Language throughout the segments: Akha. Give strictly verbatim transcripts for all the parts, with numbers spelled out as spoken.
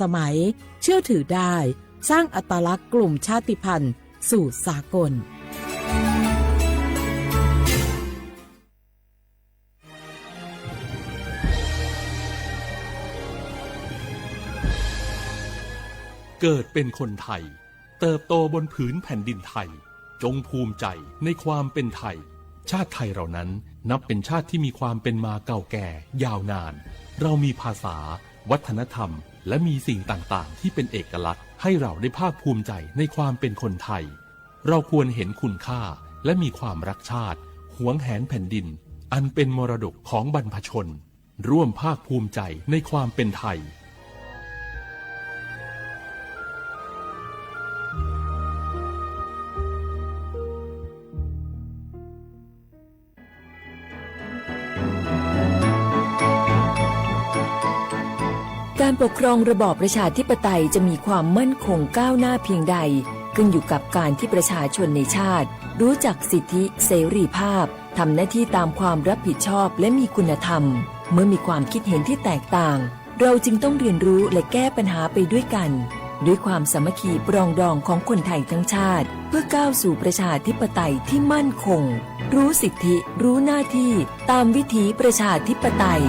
สมัย เชื่อถือได้ สร้างอัตลักษณ์กลุ่มชาติพันธุ์สู่สากล เกิดเป็นคนไทย เติบโตบนผืนแผ่นดินไทย จงภูมิใจในความเป็นไทย ชาติไทยเรานั้นนับเป็นชาติที่มีความเป็นมาเก่าแก่ยาวนาน เรามีภาษา วัฒนธรรม และมีสิ่งต่างๆ ที่เป็นเอกลักษณ์ ให้เราได้ภาคภูมิใจในความเป็นคนไทย เราควรเห็นคุณค่า และมีความรักชาติ หวงแหนแผ่นดิน อันเป็นมรดกของบรรพชน ร่วมภาคภูมิใจในความเป็นไทย การปกครองระบอบประชาธิปไตยจะมีความมั่นคงก้าวหน้าเพียงใด ขึ้นอยู่กับการที่ประชาชนในชาติ รู้จักสิทธิเสรีภาพ ทำหน้าที่ตามความรับผิดชอบ และมีคุณธรรม เมื่อมีความคิดเห็นที่แตกต่าง เราจึงต้องเรียนรู้และแก้ปัญหาไปด้วยกัน ด้วยความสามัคคีปรองดองของคนไทยทั้งชาติ เพื่อก้าวสู่ประชาธิปไตยที่มั่นคง รู้สิทธิ รู้หน้าที่ ตามวิถีประชาธิปไตย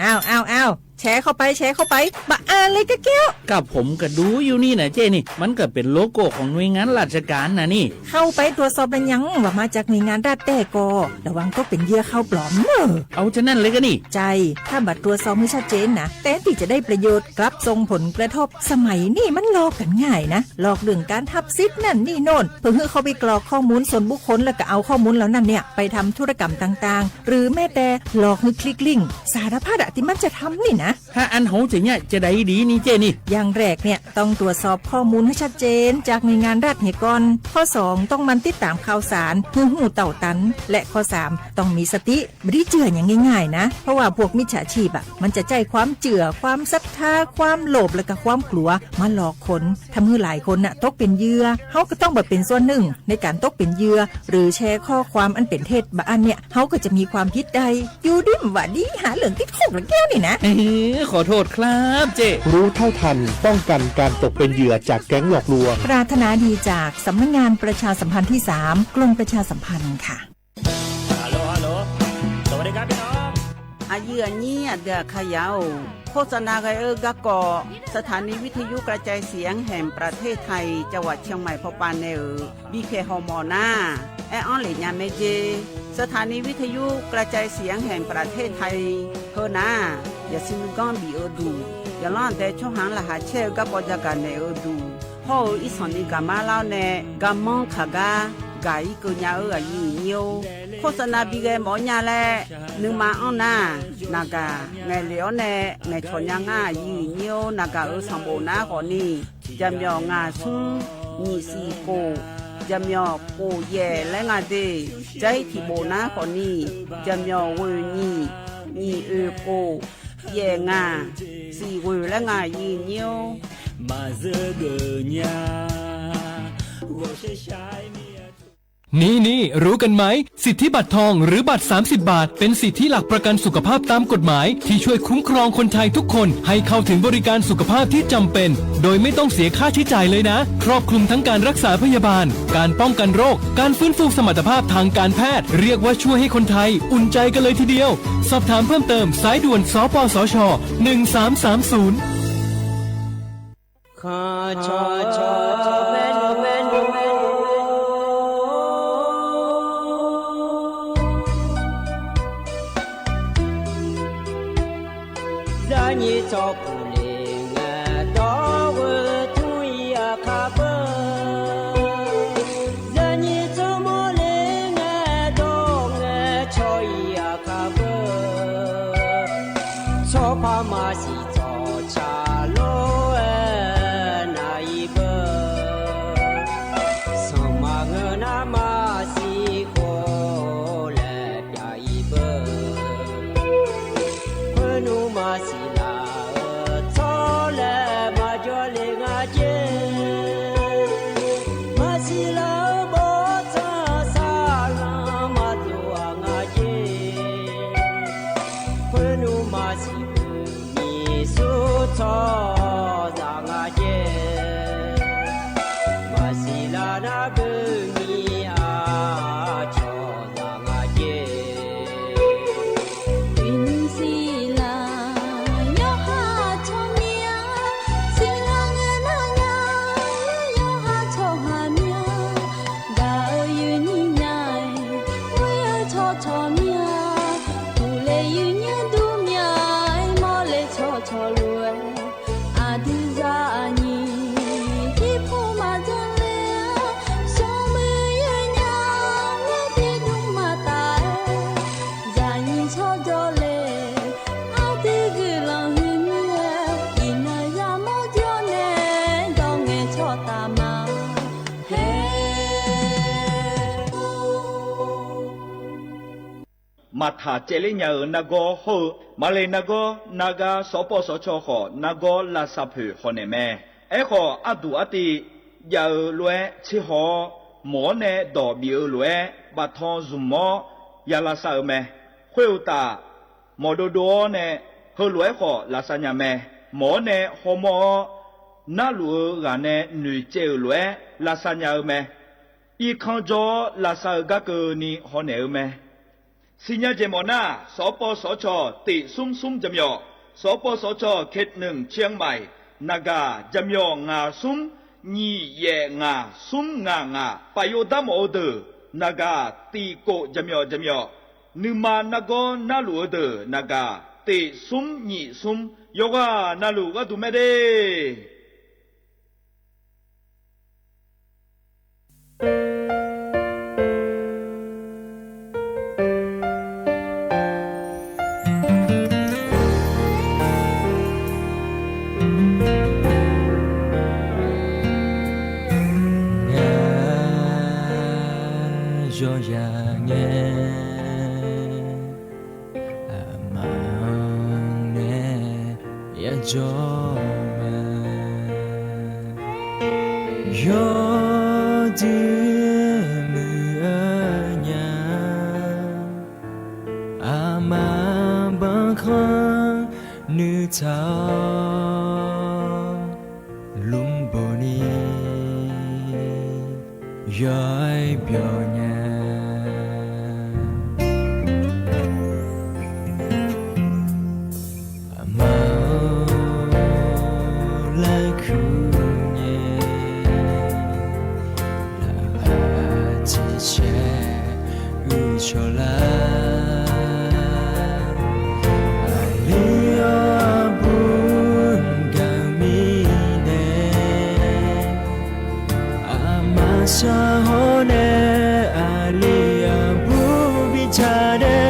อ้าว อ้าว อ้าว แชร์เข้าไป แชร์เข้าไป บะอ่านเลยกะแก้ว กับผมก็ดูอยู่นี่นะเจ้นี่ มันก็เป็นโลโก้ของหน่วยงานราชการนะนี่ เข้าไปตรวจสอบแล้วยัง ว่ามาจากหน่วยงานรัฐแต๊กอ ระวังตกเป็นเหยื่อข่าวปลอมเนอะ เอาฉะนั้นเลยก็นี่ ใช่ ถ้าบ่ตรวจสอบให้ชัดเจนนะ แทนที่จะได้ประโยชน์ กลับส่งผลกระทบ สมัยนี้มันหลอกกันง่ายนะ หลอกเรื่องการทับสิทธิ์นั่นนี่โน่น เพื่อให้เข้าไปกรอกข้อมูลส่วนบุคคล แล้วก็เอาข้อมูลเหล่านั้นเนี่ย ไปทำธุรกรรมต่างๆ หรือแม้แต่หลอกให้คลิกลิงก์ สารพัดอะที่มันจะทำนี่นะ ถ้าอันโหจะเนี่ยจะได้ดีนี่เจ้นี่ อย่างแรกเนี่ย ต้องตรวจสอบข้อมูลให้ชัดเจนจากหน่วยงานรัฐเหียก่อน ข้อสอง ต้องหมั่นติดตามข่าวสาร ให้ฮู้เต้าตัน และข้อสาม ต้องมีสติ บ่ได้เจื่ออย่างง่ายๆนะ เพราะว่าพวกมิจฉาชีพอะ มันจะใช้ความเจื่อ ความศรัทธา ความโลภ และก็ความกลัว มาหลอกคน ทำให้หลายคนน่ะตกเป็นเหยื่อ เฮาก็ต้องบ่เป็นส่วนหนึ่งในการตกเป็นเหยื่อ หรือแชร์ข้อความอันเป็นเท็จ บะอันเนี่ย เฮาก็จะมีความผิดได้ อยู่ดีบ่าดี หาเรื่องติดคุกแล้วแก้วนี่นะ เอ้ย ขอโทษครับเจ้ รู้เท่าทัน ป้องกันการตกเป็นเหยื่อจากแก๊งหลอกลวง ปรารถนาดีจากสำนักงานประชาสัมพันธ์ที่สาม กรมประชาสัมพันธ์ค่ะ Aqyuif aqnyir aqdui aqkaqyaq-or, โฆษณา ghae-eu garkawv สถานีวิทยุกระจายเสียงแห่งประเทศไทย จังหวัดเชียงใหม่ pawpav nae-euq bikhaeq hawmawf nar, aer-anr lef nya mae jer. สถานีวิทยุกระจายเสียงแห่งประเทศไทย heunar, yaqsiq nuiganr bif-eu duq, yaqlanr aqdae tsawrhaq-anr laqkhaq caer-eu garkawv jagaq naeq-eu duq, hawr-eu irsanq ni gaqmar lar-awr nae garmanr kaq gar gaq-ir keuv nya-eu aqyuif aqnyir-or, โฆษณา bighae mawf-awr nya laer nuima anr nar, naqgaq ngaeqlef-awr nae ngaeqcawq nya ngar aqyuif aqnyir-or. Naqgaq-euq sanqbof nar khawfni, jaqmyawf ngaq smr nyiq siq khof, jaqmyawf khof yaef laer nga de. Jar-ir tiqbof nar khawfni, jaqmyawf ghoeq nyiq, nyiq oeq khof, yaef ngaq, siq ghoeq laer nga aqyuif aqnyir-or. Maqzeur geuf nya, ghawqshar shar-ir mir-a. นี่ๆ รู้กันไหม สิทธิบัตรทองหรือบัตร สามสิบบาท เป็นสิทธิหลักประกันสุขภาพตามกฎหมาย ที่ช่วยคุ้มครองคนไทยทุกคนให้เข้าถึงบริการสุขภาพที่จำเป็น โดยไม่ต้องเสียค่าใช้จ่ายเลยนะ ครอบคลุมทั้งการรักษาพยาบาล การป้องกันโรค การฟื้นฟูสมรรถภาพทางการแพทย์ เรียกว่าช่วยให้คนไทยอุ่นใจกันเลยทีเดียว สอบถามเพิ่มเติม สายด่วน สปสช หนึ่งสามสามศูนย์ Zaqnyiq tsawrkhof le ngae dawr-eu tmr-ir aqkar beu. Zaqnyiq tsawrmawr le ngae dawr ngae cawq-ir aqkar beu. Tsawrpar maqsiq tsawqtsaq lof-aer nav-ir beu. Sanqpaq ngeur nar maqsiq khof laer pyav-ir beu. Khoer nmr maqsiq laf-eu tsawrlaer maqjawr le nga jer. Maqsiq laf-eu bawrtsanq saqlanq maqdov-aq nga jer. Khoernmr maqsiq bui nyiq smr tsawrhaqzaq nga jer. Maqsiq lar nar bui nyiq-a tsawrhaqzaq nga jer. Uiqnymr siqlar yawqha tsawrmyanr, siqlar ngae nar nya yawqha tsawrhaq myanr. Gaq-eu yuif nyiq nya-aer, ghoer-eu tsawrtsawq myanr. Uqle yuif nyiq dur myanr-aer, mawrle tsawrtsawq lof-aer, aqdui zaqnyiq tiqpov maqdzanr ler-a. Smrmuiq yuif nya-aer, tiqdmr maqtaf-aer, zaqnyiq tsawrjawr le. Aqdui guiqlanq huiq mir-aer, iqnan yamawr jawr nae, dawr ngae tsawrtaf ma. Hae. Maqtaq caevler nya-euq nargawr hawr-eu, maqle nargawr nargar sawqpawv sawqcawq khawf nargawr lavsav poeq hawnaeq mae. Aerkhawf, arduq artiv jav-eu lof-aer tserhaw-awr, mawq-awr nae dawq bif-eu lof-aer baftan zmq-awr ya lavsav-eu mae. Khoeruqtaf, mawq dovdov-awr nae heulof-aer khawf lavsav nya mae. Mawq-awr nae hawmawr-awr, narluf-eu ghaq nae noeqtsaev-euq lof-aer lavsav nya-eu mae. Irkanr jawr-awr lavsav-eu gar keuvni hawnaeq-eu mae. Siqnya jeq mawf nar, sawqpawv sawqcawq tiq smr smr jaqmyawf, sawqpawv sawqcawq เขตหนึ่ง เชียงใหม่ naqgaq jaqmyawf ngaq smr nyiq yaef ngaq smr ngaq ngaq, paf yov darmawf-eu deuq naqgaq tiq kof jaqmyawf jaqmyawf, nuima nargawr narluf-eu deuq naqgaq tiq smr nyiq smr, yawqghaq navluf gharduq mae de. Ngar yawqyaq ngae, aqma-anr nae yajawr ma. Yawdui muiq-eu nya, aqma banqkhanr nuitaq-awr, lmqbawq ni yawr-aer byawq nya. Aqma-or, larkuq nyae, laqkhaq tiqcaer uiqcawq lar. Aqli-awr, aqbur gaq-eu mirnae, aqma shar hawr nae, aqli aqbur bi taq nae,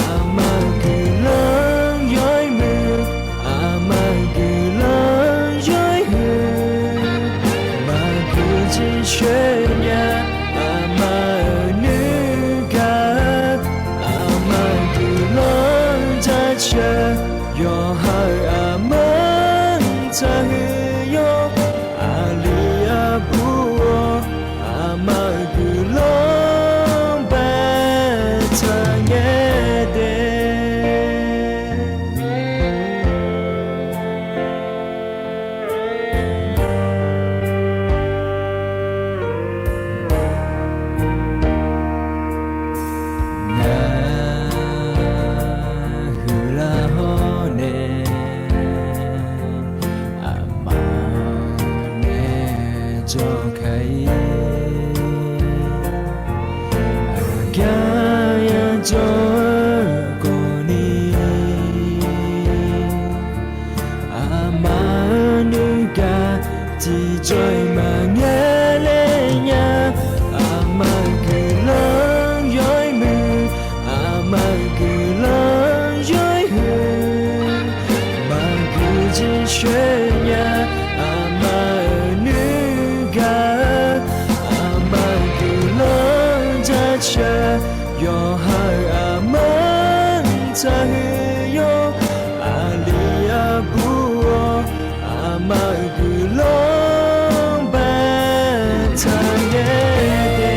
aqma guiqlanq yawr-ir muiq, aqma guiqlanq yawr-ir huiq, maqguq jir coer nya, aqma-euq nuigaq-eu, aqma guiqlanq jaceuq, yawqha-euq aqmanr taqhuiq yawr, aqli aqbur-or, aqma-euq guiqlanq baetaq ngae de. Ngar huiqlar hawr nae, aqma-anr nae jawrka-ir, aqgar yajawr-eu khawfni, aqma-euq nuigaq tiqjawr-iq maqngaer ler nya. Aqma-euq guiqlanq yawr-ir muiq, aqma-euq guiqlanq yawr-ir huiq, maqguq jir coer nya. Aqma-euq nuigaq-eu, aqma-euq guiqlanq jaceuq, yawqha-euq aqmanr taqhuiq yawr, aqli aqbur-or, aqma-euq guiqlanq baetaq ngae de.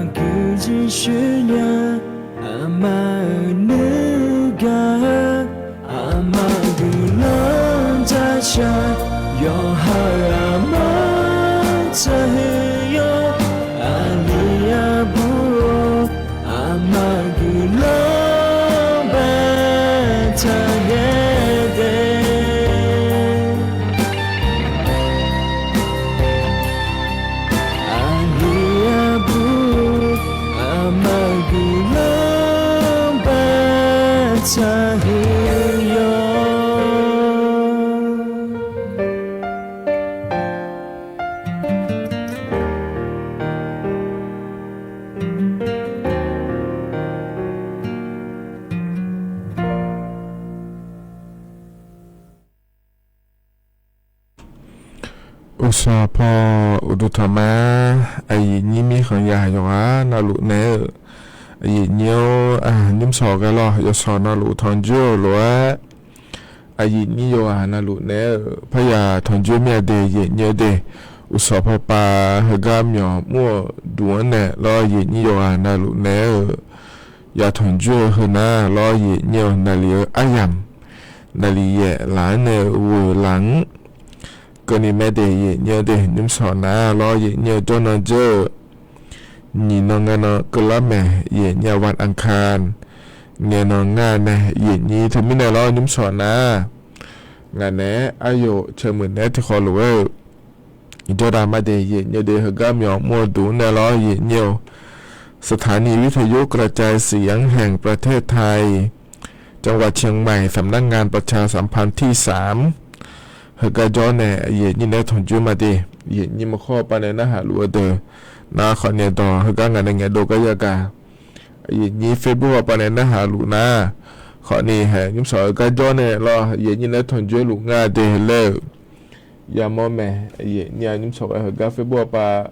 Aqgeu jir shoer nya, aqma-euq nuigaq-eu, aqma guiqlanq jashaq, yawqha-euq aqma tsaq huiq yawr, aqli arbu-or, aqma guiqlanq baetaq ghae de. Aqli arbu, aqma guiqlanq baetaq huiq yawr. Uqsawq paw uqduq tanqma, aqyuif nyir mirkhanq yaq yawqghaq navluf naeq-eu, aqyuif nyir-or, nymrshawq ghae lawr yawshawq navluf tanqjoer-eu lof-aer, aqyuif nyir yawqghaq navluf naeq-eu parya tanqjoer mir-a de, aqyuif nyir-eu de. Uqsawq paw pav heugar myawq mr-euq duq-anr nae lawr, aqyuif nyir yawqghaq navluf naeq-eu ya tanqjoer-eu heu nar lawr, aqyuif nyir-eu naqli-eu aryamq, naqli yaef laf-anr nae ghoeq laf-anr keuvni mae de, aqyuif nyir-eu de. Nymrshawq nar lawr, aqyuif nyir-eu jawrnan dzeur-eu nyiq nan ngae nan keuvlar maeq, aqyuif nyir-a วันอังคาร ngae nan ngar nae, aqyuif nyir teumirnae lawr nymrshawq nar ngaq naeq-aer aryawf caemuiq naeq-aer tiqkhawf lof-aer-eu jawrdav mar de, aqyuif nyir-eu de. Heugar myawq mr-eu duq-anr nae lawr, aqyuif nyir-eu สถานีวิทยุกระจายเสียงแห่งประเทศไทย จังหวัดเชียงใหม่ สำนักงานประชาสัมพันธ์ที่สาม heugar jawr nae aqyuif nyir naeq-aer tanqjoer mar de, aqyuif nyir maqkhawr pav nae narhaq luf-eu deuq nar khawf nae dawq heugar ngaq nae ngaeqdov gar yagaq, aqyuif nyir Facebook pav nae narhaq luf nar khawf ni haeq nymrshawq heugar jawr nae lawr, aqyuif nyir naeq-aer tanqjoer luf ngar de laer-euq yamawr mae, aqyuif nyir-a. Nymrshawq ghae heugar Facebook pav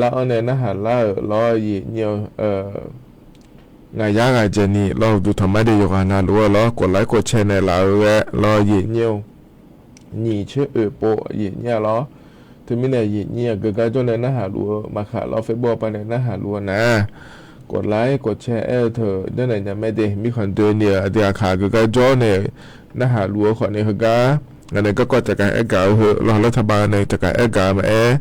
lar-anr nae narhaq lar-euq lawr, aqyuif nyir-eu ngaq yar ghaq dzaeqni lawr, uqduq tanqma de yawqghaq navluf-eu lawr, กดไลค์ กดแชร์ naeq laf-eu ghae lawr, aqyuif nyir-eu nyiq tser oeq pov, aqyuif nyir-a lawr. Teumirnae aqyuif nyir-a geugar jawr nae narhaq luf-eu maqkhaq lawr, Facebook pav nae narhaq luf-eu nar กดไลค์ กดแชร์ aer-eu teu janrnaeq nya mae de. Mirkhanq doeni-euq aqdui aqkaq geugar jawr nae narhaq luf-eu khawf ni heugar ngaq nae garkawv taqgaq aer gaq-eu heu lawr, รัฐบาล nae taqgaq aer gaq-eu maqaer,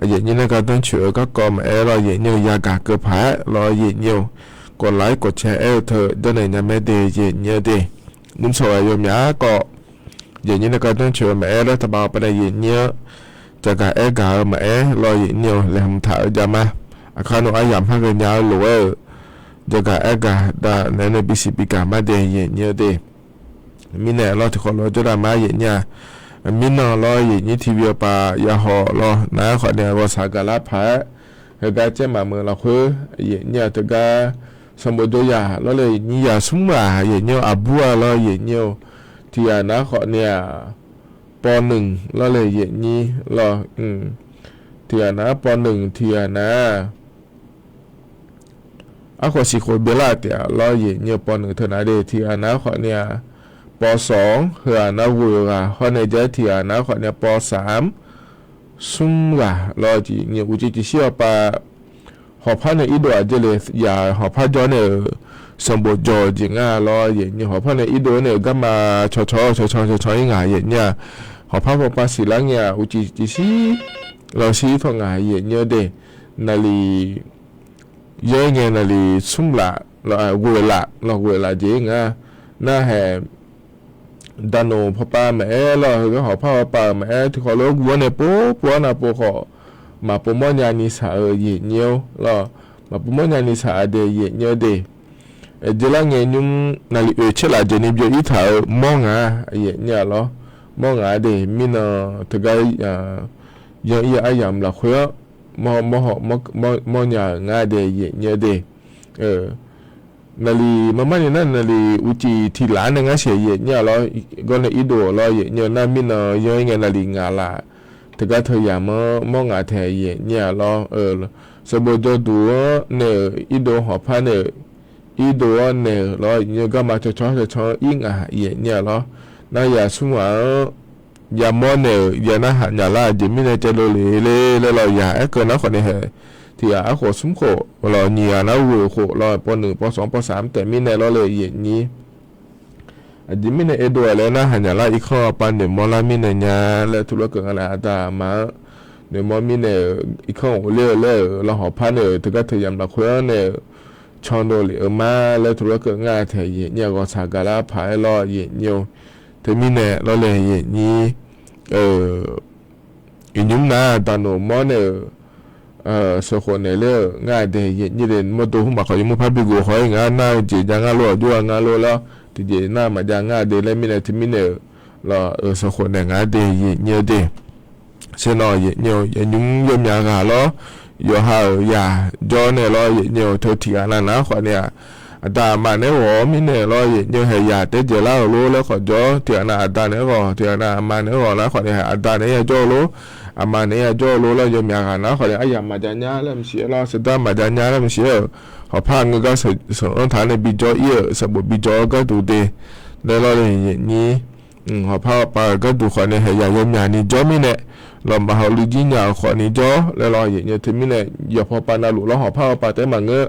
aqyuif nyir nae gardanr coeq-eu garkawv maqaer lawr, aqyuif nyir-eu yagaq keuv paq-aer lawr, aqyuif nyir-eu กดไลค์ กดแชร์ aer-eu teu janrnaeq nya mae de, aqyuif nyir-eu de. Nymrshawq ghae yawmyaq garkawv aqyuif nyir nae gardanr coeq-eu maqaer, รัฐบาล pav nae aqyuif nyir-anr jagaq aer gaq-eu maqaer lawr, aqyuif nyir-eu laeqhmq taq-eu jav ma. Aqkar nmr aryamq har ghae nya-eu lof-aer-euq jagaq aer gaq dav naeq-aer nae bisiq bigaq mar de, aqyuif nyir-eu de. Mirnae lawr tiqkhawf lof-aer jawrdav ma, aqyuif nyir-a. Mirnan lawr, aqyuif nyir TV-eu pav yahaw lawr nar khawf nae ghawqshaq gaqlar paq-aer heugar caer maqmeuq lafkhoer, aqyuif nyir-a teugar sanqbof jawr yaq lawr le, nyir yaq smr ghaq, aqyuif nyir-eu aqbur-a lawr, aqyuif nyir-eu tiq ghaq nar khawf nae-aq ป.หนึ่ง lawr le, aqyuif nyir lawr, tiq ghaq nar ป.หนึ่ง tiq ghaq nar arkhof siqkhof byalar taef-a lawr, aqyuif nyir-eu ป.หนึ่ง teu nar de. Tiq ghaq nar khawf nae-aq ป.สอง heu-aq nar ghoeq ghaq hawr nae jav-aer, tiq ghaq nar khawf nae ป.สาม smr ghaq lawr, aqyuif nyir-eu uqcif tiqshir-awr pav hawqpar nae irdov-aq jeq le, yaq hawqpar jawr nae-euq sanqbof jawr-eu jeq ngar lawr, aqyuif nyir hawqpar nae irdov-aer nae-euq garma cawqcawq-awr cawqcawq cawqcawq-ir ngaq, aqyuif nyir-a. Hawqpar hawqpar siqlar ngae-aq uqcif tiqshir lawr shir tawq ngaq, aqyuif nyir-eu de. Naqliq yaer ngae naqliq smr laf lawr, ghoeq laf lawr, ghoeq laf jeq-ir nga. Narhaq daqnoq pawpav maqaer lawr, heugar hawqpar hawqpar-euq maqaer, tiqkhawf lof-aer guv-awr nae pov pov-awr nav pov khawf, maqpov mawrnya ni shaq-eu aqyuif nyir-or lawr, maqpov mawrnya ni shaq-a de, aqyuif nyir-eu de. Aqjeq lar ngae nymr naqliq oeq caerlaf jeq ni byov-ir taq-eu mawr ngaq, aqyuif nyir-a lawr, mawr ngaq-a de. Mirnan teugar yanr-ir-eu aryamq lafkhoer-anr mawr, mawr, mawrnya-euq ngar de, aqyuif nyir-eu de. Naqliq marmar ni nar naqliq uqcif tiq laf-anr nae ngar shaeq, aqyuif nyir-a lawr, gawr nae irdov-awq lawr, aqyuif nyir-eu nar mirnan yanr-ir ngae naqliq ngaq laf teugar teu yamq-anr mawr ngaq taeq, aqyuif nyir-a lawr. Sanqbof jawrduq-anr nae-euq irdov hawqpar nae-euq irdov-awr nae-euq lawr, aqyuif nyir-eu garma cawqcawq cawqcawq-anr ir ngaq, aqyuif nyir-a lawr. Nar yaq smr ghaq-anr yamawr nae-euq ya narhaq nyaf lar-aq jeq mirnae caevlov le ler laer lawr, yaq aerkeuv nar khawf nae haeq tiq ghaq arkhof smr khof lawq, nyiq ghaq nar ghoeq khof lawq, pawv nuiq pawv sanq pawv saq-anr taef mirnae lawr le yaeq nyir. Aqjeq mirnae Erdov-aq laer nar, haqnyaf lar irkanr-eu pav noeqmawr lar mirnae nya laer teulof keuv nga nae, aqda aqma-anr noeqmawr mirnae-euq irkanr ghofler-eu laer-euq lawr hawqpar nae-euq teugar teu yamq lafkhoer-anr nae-euq can dovlef-eu ma laer teulof keuv nga tae yaeq nyir-a ghawqshaq gaqlar paq-aer lawr yaeq nyir-eu. Teumirnae lawr le yaeq nyir, iqnymr nar daqnoeq mawr nae-euq sheuqkhof naeq ler-euq ngar de yaeq nyir de. Mawrdo hmr maqkhawf yawmuiq par bi ghof haw-ir nga nar-eu jeq jav ngar lor, aqjox-a ngar lor lawr, tiqjeq nar maqjav ngar de laer mirnae teumirnae-euq lawr-euq sheuqkhof naeq nga de yaeq nyir-eu de. Sher nawr yaeq nyir-eu yaeqnymr yawmyaq ghaq lawr, yawqha-euq yaq jawr nae lawr yaeq nyir-eu teu tiq ghaq nav nar khawf ni-aq, aqda aqma naeq-aer ghawq-awr mirnae lawr yaeq nyir-eu haeq yaq taedzaeq lar-euq lor laer khawf jawr, tiq ghaq nav aqda naeq-aer ghawq, tiq ghaq nav aqma naeq-aer ghawq nar khawf ni-aq, aqda naeq-aer yajawr-eu lor, aqma naeq-aer yajawr-eu lor laer yawmyaq ghaq nar khawf ni aryamq maqjav nya laer maqsiq-aer lawr, sheuqdar maqjav nya laer maqsiq-aer-euq hawqpar ngeur gar sheuq-anr taq nae bijawr ir-euq sanqbof bijawr-eu gharduq de laer lawr le yaeq nyir. Hawqpar hawqpav-euq gharduq khawf ni haeq yaq yawmyaq ni jawr mirnae, lawq maqhaw luiv jir nya-euq khawf ni jawr laer lawr yaeq nyir-eu teumirnae, yawqpaw pav navluf lawr hawqpar hawqpav taef-aer maqngeur.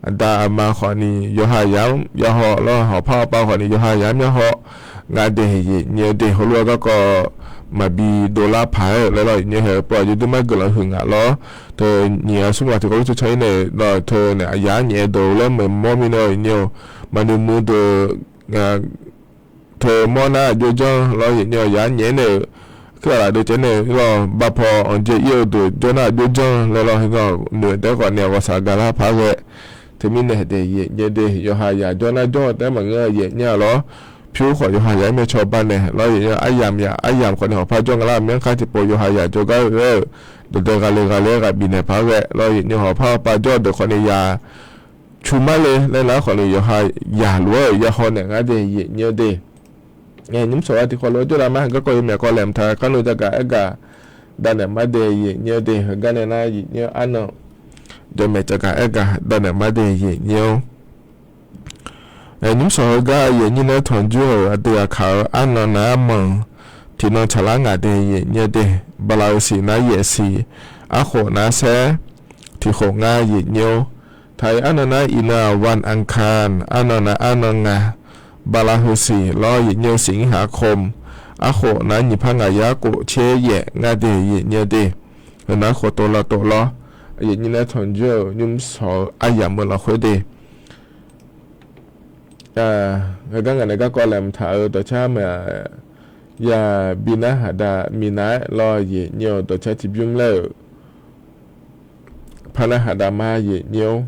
Aqda aqma khawf ni yawqha yaq-anr yahaw lawr hawqpar hawqpav khawf ni yawqha yaq-anr myav haw nga de yaeq nyir-eu de. Heulof-aer garkawv maqbi dovlar paq-aer-euq laer lawr yaeq nyir-eu haeq-eu pov aqjox durmar guiqlanq huiq ngaq lawr. Teu nyiq ghaq smr ghaq tiqkawv lor teu can-ir nae lawr teu nae aqyaq-anr nyaef-aer deuq-eu laer maeq mawr mirnae yaeq nyir-eu maqnoeq muiq deuq teu mawr nar aqjox janr lawr yaeq nyir-eu yaq-anr nyaef-aer nae-euq kuirghaq laf deuq caev nae lawr bav paw anqdzae ir-eu deuq jawr nar aqjox janr laer lawr heugar noeq taef-aer khawf ni-aq ghawqshaq gaqlar paq-aer ghae. Teumirnae de yaeq nyir-eu de yawqha yaq jawr nar jawr-eu taef-aer maqngeur yaeq nyir-a lawr. Pyur khawf yawqha yaq-aer myavcaw banaeq lawr yaeq nyir-eu aryamq yaq aryamq khawf ni hawqpar jawr nga lar myanrkar tiqpov yawqha yaq jawrgar-eu laer-euq dawqdae ghaqle ghaqle-aer ghaq bifnaeq paq-aer ghae lawr yaeq nyir-eu hawqpar hawqpav jawr-eu deuq khawf ni yaq cu mar le laer nar khawf ni yawqha yaq lof-aer-euq yahaw naeq ngar de yaeq nyir-eu de. Nymr sawq-a tiqkhawf lof-aer jawrlaf ma garkawv yawmyaq kawv laeqhmq taq kar nui jagaq aergaq davnaeq mar de yaeq nyir-eu de. Heugar nae nar yaeq nyir-eu arnan jawrmaeq jagaq aergaq davnaeq mar de yaeq nyir-eu Nymr sawq heugar yaeq nyir nae tanqjur-euq aqdui aqkaq-eu arnan nar manq tiqnan tsaqlar ngaq de yaeq nyir-eu de. Bala-eu siq nar yaeq siq, arkhof nar saer, tiqkhof ngar yaeq nyir-eu. Taq-iq arnan nar iqnan-aq วันอังคาร, arnan nar arnan nga. Bala-eu siq lawr yaeq nyir-eu siq ngar haq kom, arkhof nar nyiq par ngaq yar khof tser yaef ngar de yaeq nyir-eu de. Heunar khof tov lawr tov lawr, yaeq nyir nae tanqjur-euq nymr sawq-eu aryamq-eu lafkhoer de. Heugar ngaq nae garkawv laeqhmq taq-eu dawqcar mae-aq, ya bi nar haqda minav-aer lawr yaeq nyir-eu dawqcar tiqbymr laer-euq par nar haqda mar yaeq nyir-or.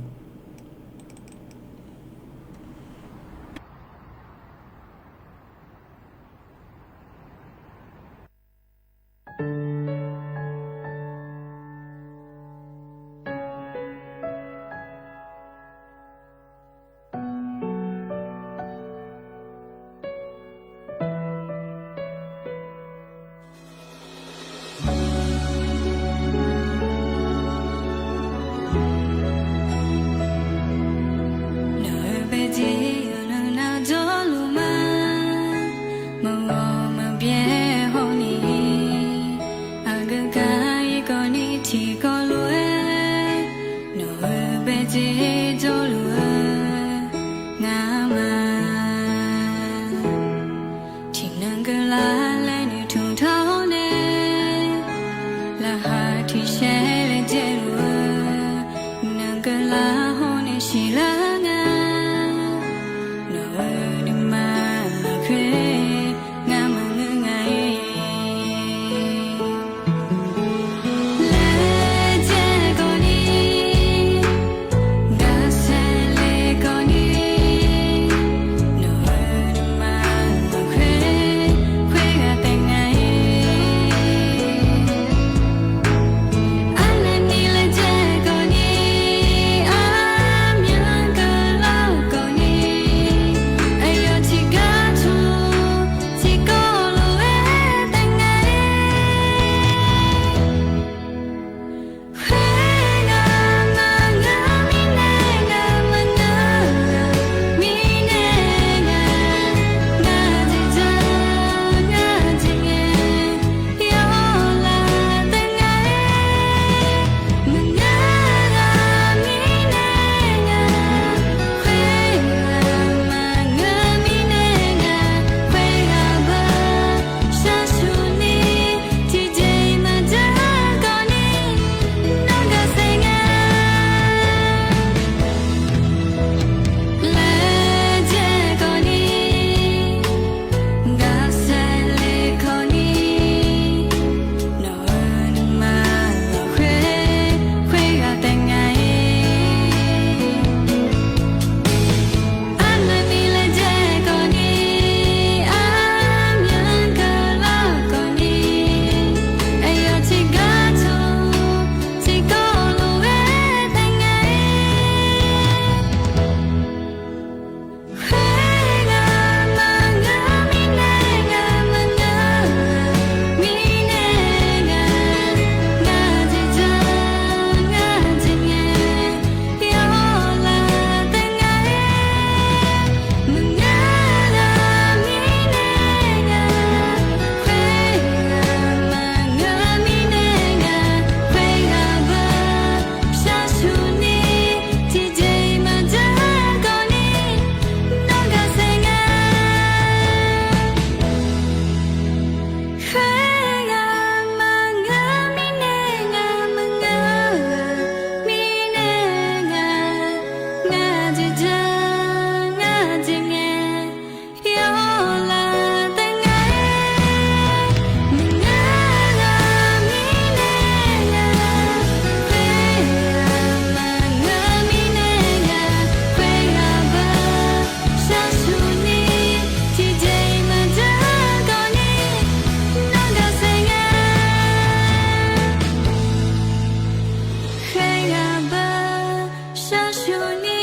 Jawrni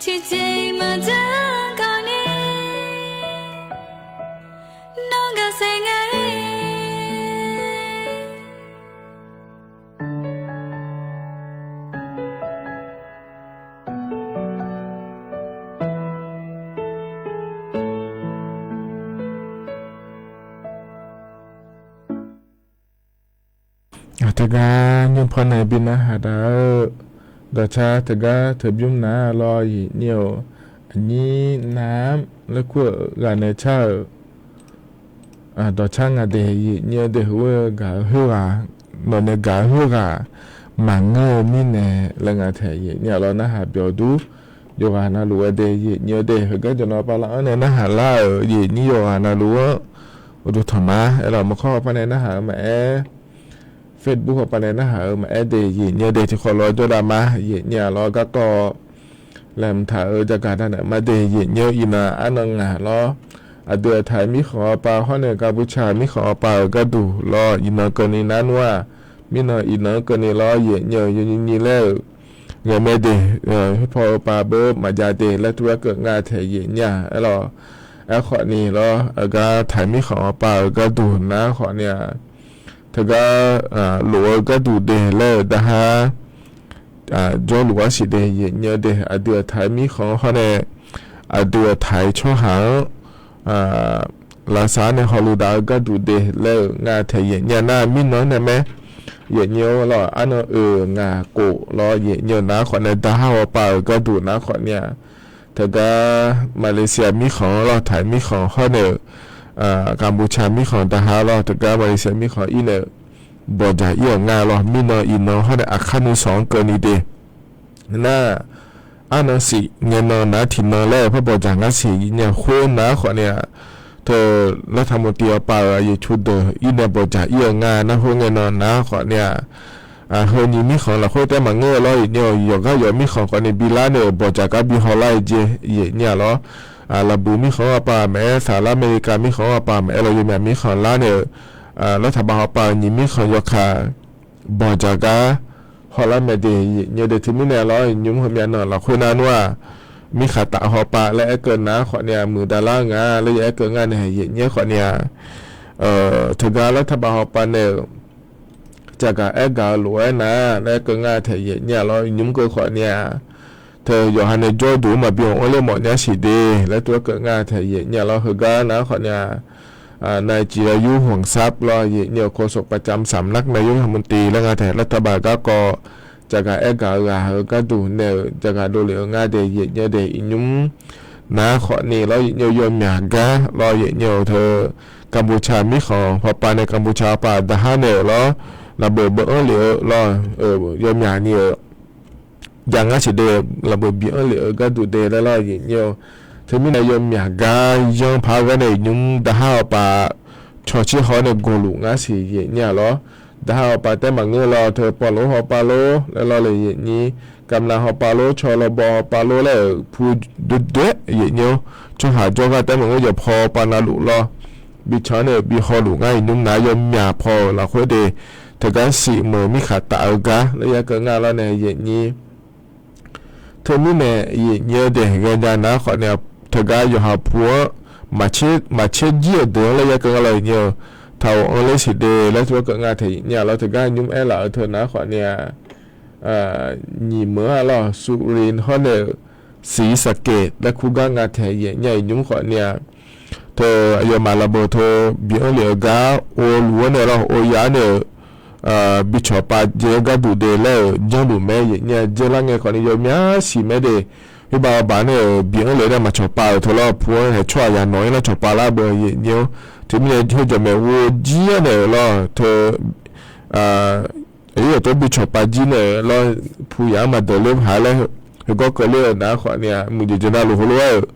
tiqjeq maqdzaq kawv ni, nawr gaqsaef ngae. Teugar nymr pawnae bi narhaq daq-eu, dawqcar teugar teubymr nar lawr, yiq nyir-awq, aqnyir nar-ar laer kur-euq ghaq nae car-euq dawqcar nga de, yiq nyir-eu de, heu-eu gaq-eu khoerghaq, nawq nae gaq-eu khoerghaq maqngeur-eu mirnae laer nga taeq, yiq nyir-aq lawr narhaq byawq dur. Yawqghaq navluf-aer de, yiq nyir-eu de, heugar jawqnan pav lar-anr nae narhaq lar-euq yiq nyir yawqghaq navluf-anr uqduq tanq ma. Aerlawq, maqkawr hawpar nae narhaq-eu maqaer, Facebook hawpar nae narhaq-eu maqaer de, yiq nyir-eu de, tiqkhawf lof-aer jawrdav ma. Yiq nyir-aq lawr garkawv laeqhmq taq-euq jagaq danaeq ma de, yiq nyir-eu iqnan arnan ngaq lawr. Aqdui aqtaq-euq mirkhanq hawpar hawr nae gaqbuqcaq mirkhanq hawpar-euq gharduq lawr, iqnan keuvni nar nmr-aq, mirnan iqnan-anr keuvni lawr, yiq nyir-eu yawnyi nyi laer-euq ngaeq mae de, khoerpaw-eu pav beu maqjav de laer tov-aer keuv nga taeq, yiq nyir-aq. Aerlawq, aerkhawf ni lawr, aqgar taq mirkhanq hawpar-euq gharduq nar khawf ni-aq, teugar lof-eu gharduq de laer-euq darhar jawrluf-ar siq de, yiq nyir-eu de, aqdui aqtaq-euq mirkhanq-anr hawr nae aqdui aqtaq-euq tsawrhaq-anr lavsav-ar nae hawluf daq-eu gharduq de laer-euq nga taeq, yiq nyir-aq nar mirnan nae mae. Yiq nyir-eu lawr, arnan oeq ngaq kof lawr, yiq nyir-eu nar khawf nae darhar hawpar-euq gharduq nar khawf ni-aq, teugar Malaysia mirkhanq-anr lawr, taq mirkhanq hawr nae-euq, gaqbuqcaq mirkhanq darhar lawr, teugar Malaysia mirkhanq ir nae-euq bawqjaq ir-euq nga lawr, mirnan iqnan hawr nae aqkar nuisanq-anr keuvni de. Nar, arnan siq ngaenan nar tiqnan laer-euq par bawqjaq ngar siq, yiq nyir-aq khoer nar khawf ni-aq, teu Lavtaq Muti hawpar-euq aqyuif cu deuq ir nae bawqjaq ir-eu nga nar khoer ngaenan nar khawf ni-aq, heu nyiq mirkhanq lafkhoer taef maqngeur-eu lawr, yiq nyir-eu yawqgar yawq mirkhanq khawf ni bi lar nae-euq bawqjaq gar bi hawlar-eu jeq, yiq nyir-aq lawr. Laqbuiq mirkhanq-anr hawpar maqaer, Saqlaq America mirkhanq-anr hawpar maqaer lawr, yawmyaq mirkhanq lar nae-euq Lavtaq Muti hawpar-euq nyiq mirkhanq yawkaq bawqjaq gar hawlar mae de, yiq nyir-eu de. Teumirnae lawr, nymr heumyav nan lafkhoer nar nmr-aq, mirkhanq taf hawpar laer aerkeuv nar khawf ni-aq, muiqdavlar-eu nga laer ya aerkeuv nga nae, yiq nyir khawf ni-aq, teugar Lavtaq Muti hawpar nae-euq jaqgaq aergaq-eu lof-aer nar laer aerkeuv nga taeq, yiq nyir-aq lawr, nymr keuv khawf ni-aq, teu yawqha nae jawrduq-anr maqbi anr ler mawf nya siq de laer tov-aer keuv nga taeq, yiq nyir-aq lawr. Heugar nar khawf ni-aq, Naijiq-a yur hmqsar lawr, yiq nyir-eu โฆษกประจำสำนักนายกรัฐมนตรี laer nga taeq, Lavtaq Muti garkawv jaqgaq aergaq-eu ghaq-eu gharduq nae-euq jaqgaq dovlef-eu nga de, yiq nyir-eu de. Iqnymr nar khawf ni lawr, yiq nyir-eu yawmyaq gar lawr, yiq nyir-eu teu Gaqbuqcaq mirkhanq hawpar nae, Gaqbuqcaq hawpar darhar nae-euq lawr, lafbeuq beuv-anr lef-eu lawr, yawmyaq ni-euq jav ngar siq de, lafbeuq bi-anr lef-eu gharduq de laer lawr, yiq nyir-eu. Teumirnae yawmyaq gar yanr paq-aer gar nae iqnymr darhar hawpar cawqcir haw-awr nae gawqluf ngar siq, yiq nyir-aq lawr. Darhar hawpar taef maqngeur lawr, teu Pawqlof hawpar lor laer lawr le, yiq nyir, Gamlaq hawpar lor, Cawlawbaw hawpar lor laer-euq pu doer doer, yiq nyir-eu. Tsawrhaq jawrgar taef maqngeur, yawqpaw hawpar navluf lawr, bi can-awr nae-euq bi hawluf ngar. Iqnymr nar yawmyaq paw-euq lafkhoer de, teugar siq meuq mirkhanq taf-eu gar laer ya keuv nga lawr nae, yiq nyir. Teumirnae yiq nyir-eu de, ghaenya nar khawf ni-aq, teugar yawqha pu-anr maqtser jir-euq deuq-anr laer ya keuv nga lawr, yiq nyir-eu. Taq-euq anr ler siq de laer tov-aer keuv nga taeq, yiq nyir-aq lawr. Teugar nymr aerlaf-eu teu nar khawf ni-aq, nyiq meuq-anr lawr, Suqlin hawr nae-euq Siqsaqkaeq laer kur gar nga taeq, yiq nyir-aq. Iqnymr khawf ni-aq, teu aqyawfmaf lafbeuq teu bi-anr lef-eu gar ov luf-anr nae lawr, ov ya-anr nae-euq bi cawqpav jaev-eu gharduq de laer-euq janrluf mae, yiq nyir-aq. Jaerlar ngae khawf ni yawmyaq siq mae de. Khoerbav baq nae-euq bi-anr lef nae maqcawqpav-euq teu lawr, pu-anr haeq tsawrhaq yaq nawq-ir lar cawqpav lar beu, yiq nyir-eu. Teumirnae khoerjawq maeqhu jir-anr nae-euq lawr teu aqyawf tov bi cawqpav jir nae-euq lawr, pu yaq-anr maqdeuq ler paq laer heugar keuvler-eu nar khawf ni-aq, muiqdzaeq dzaeq navluf heulof-aer-euq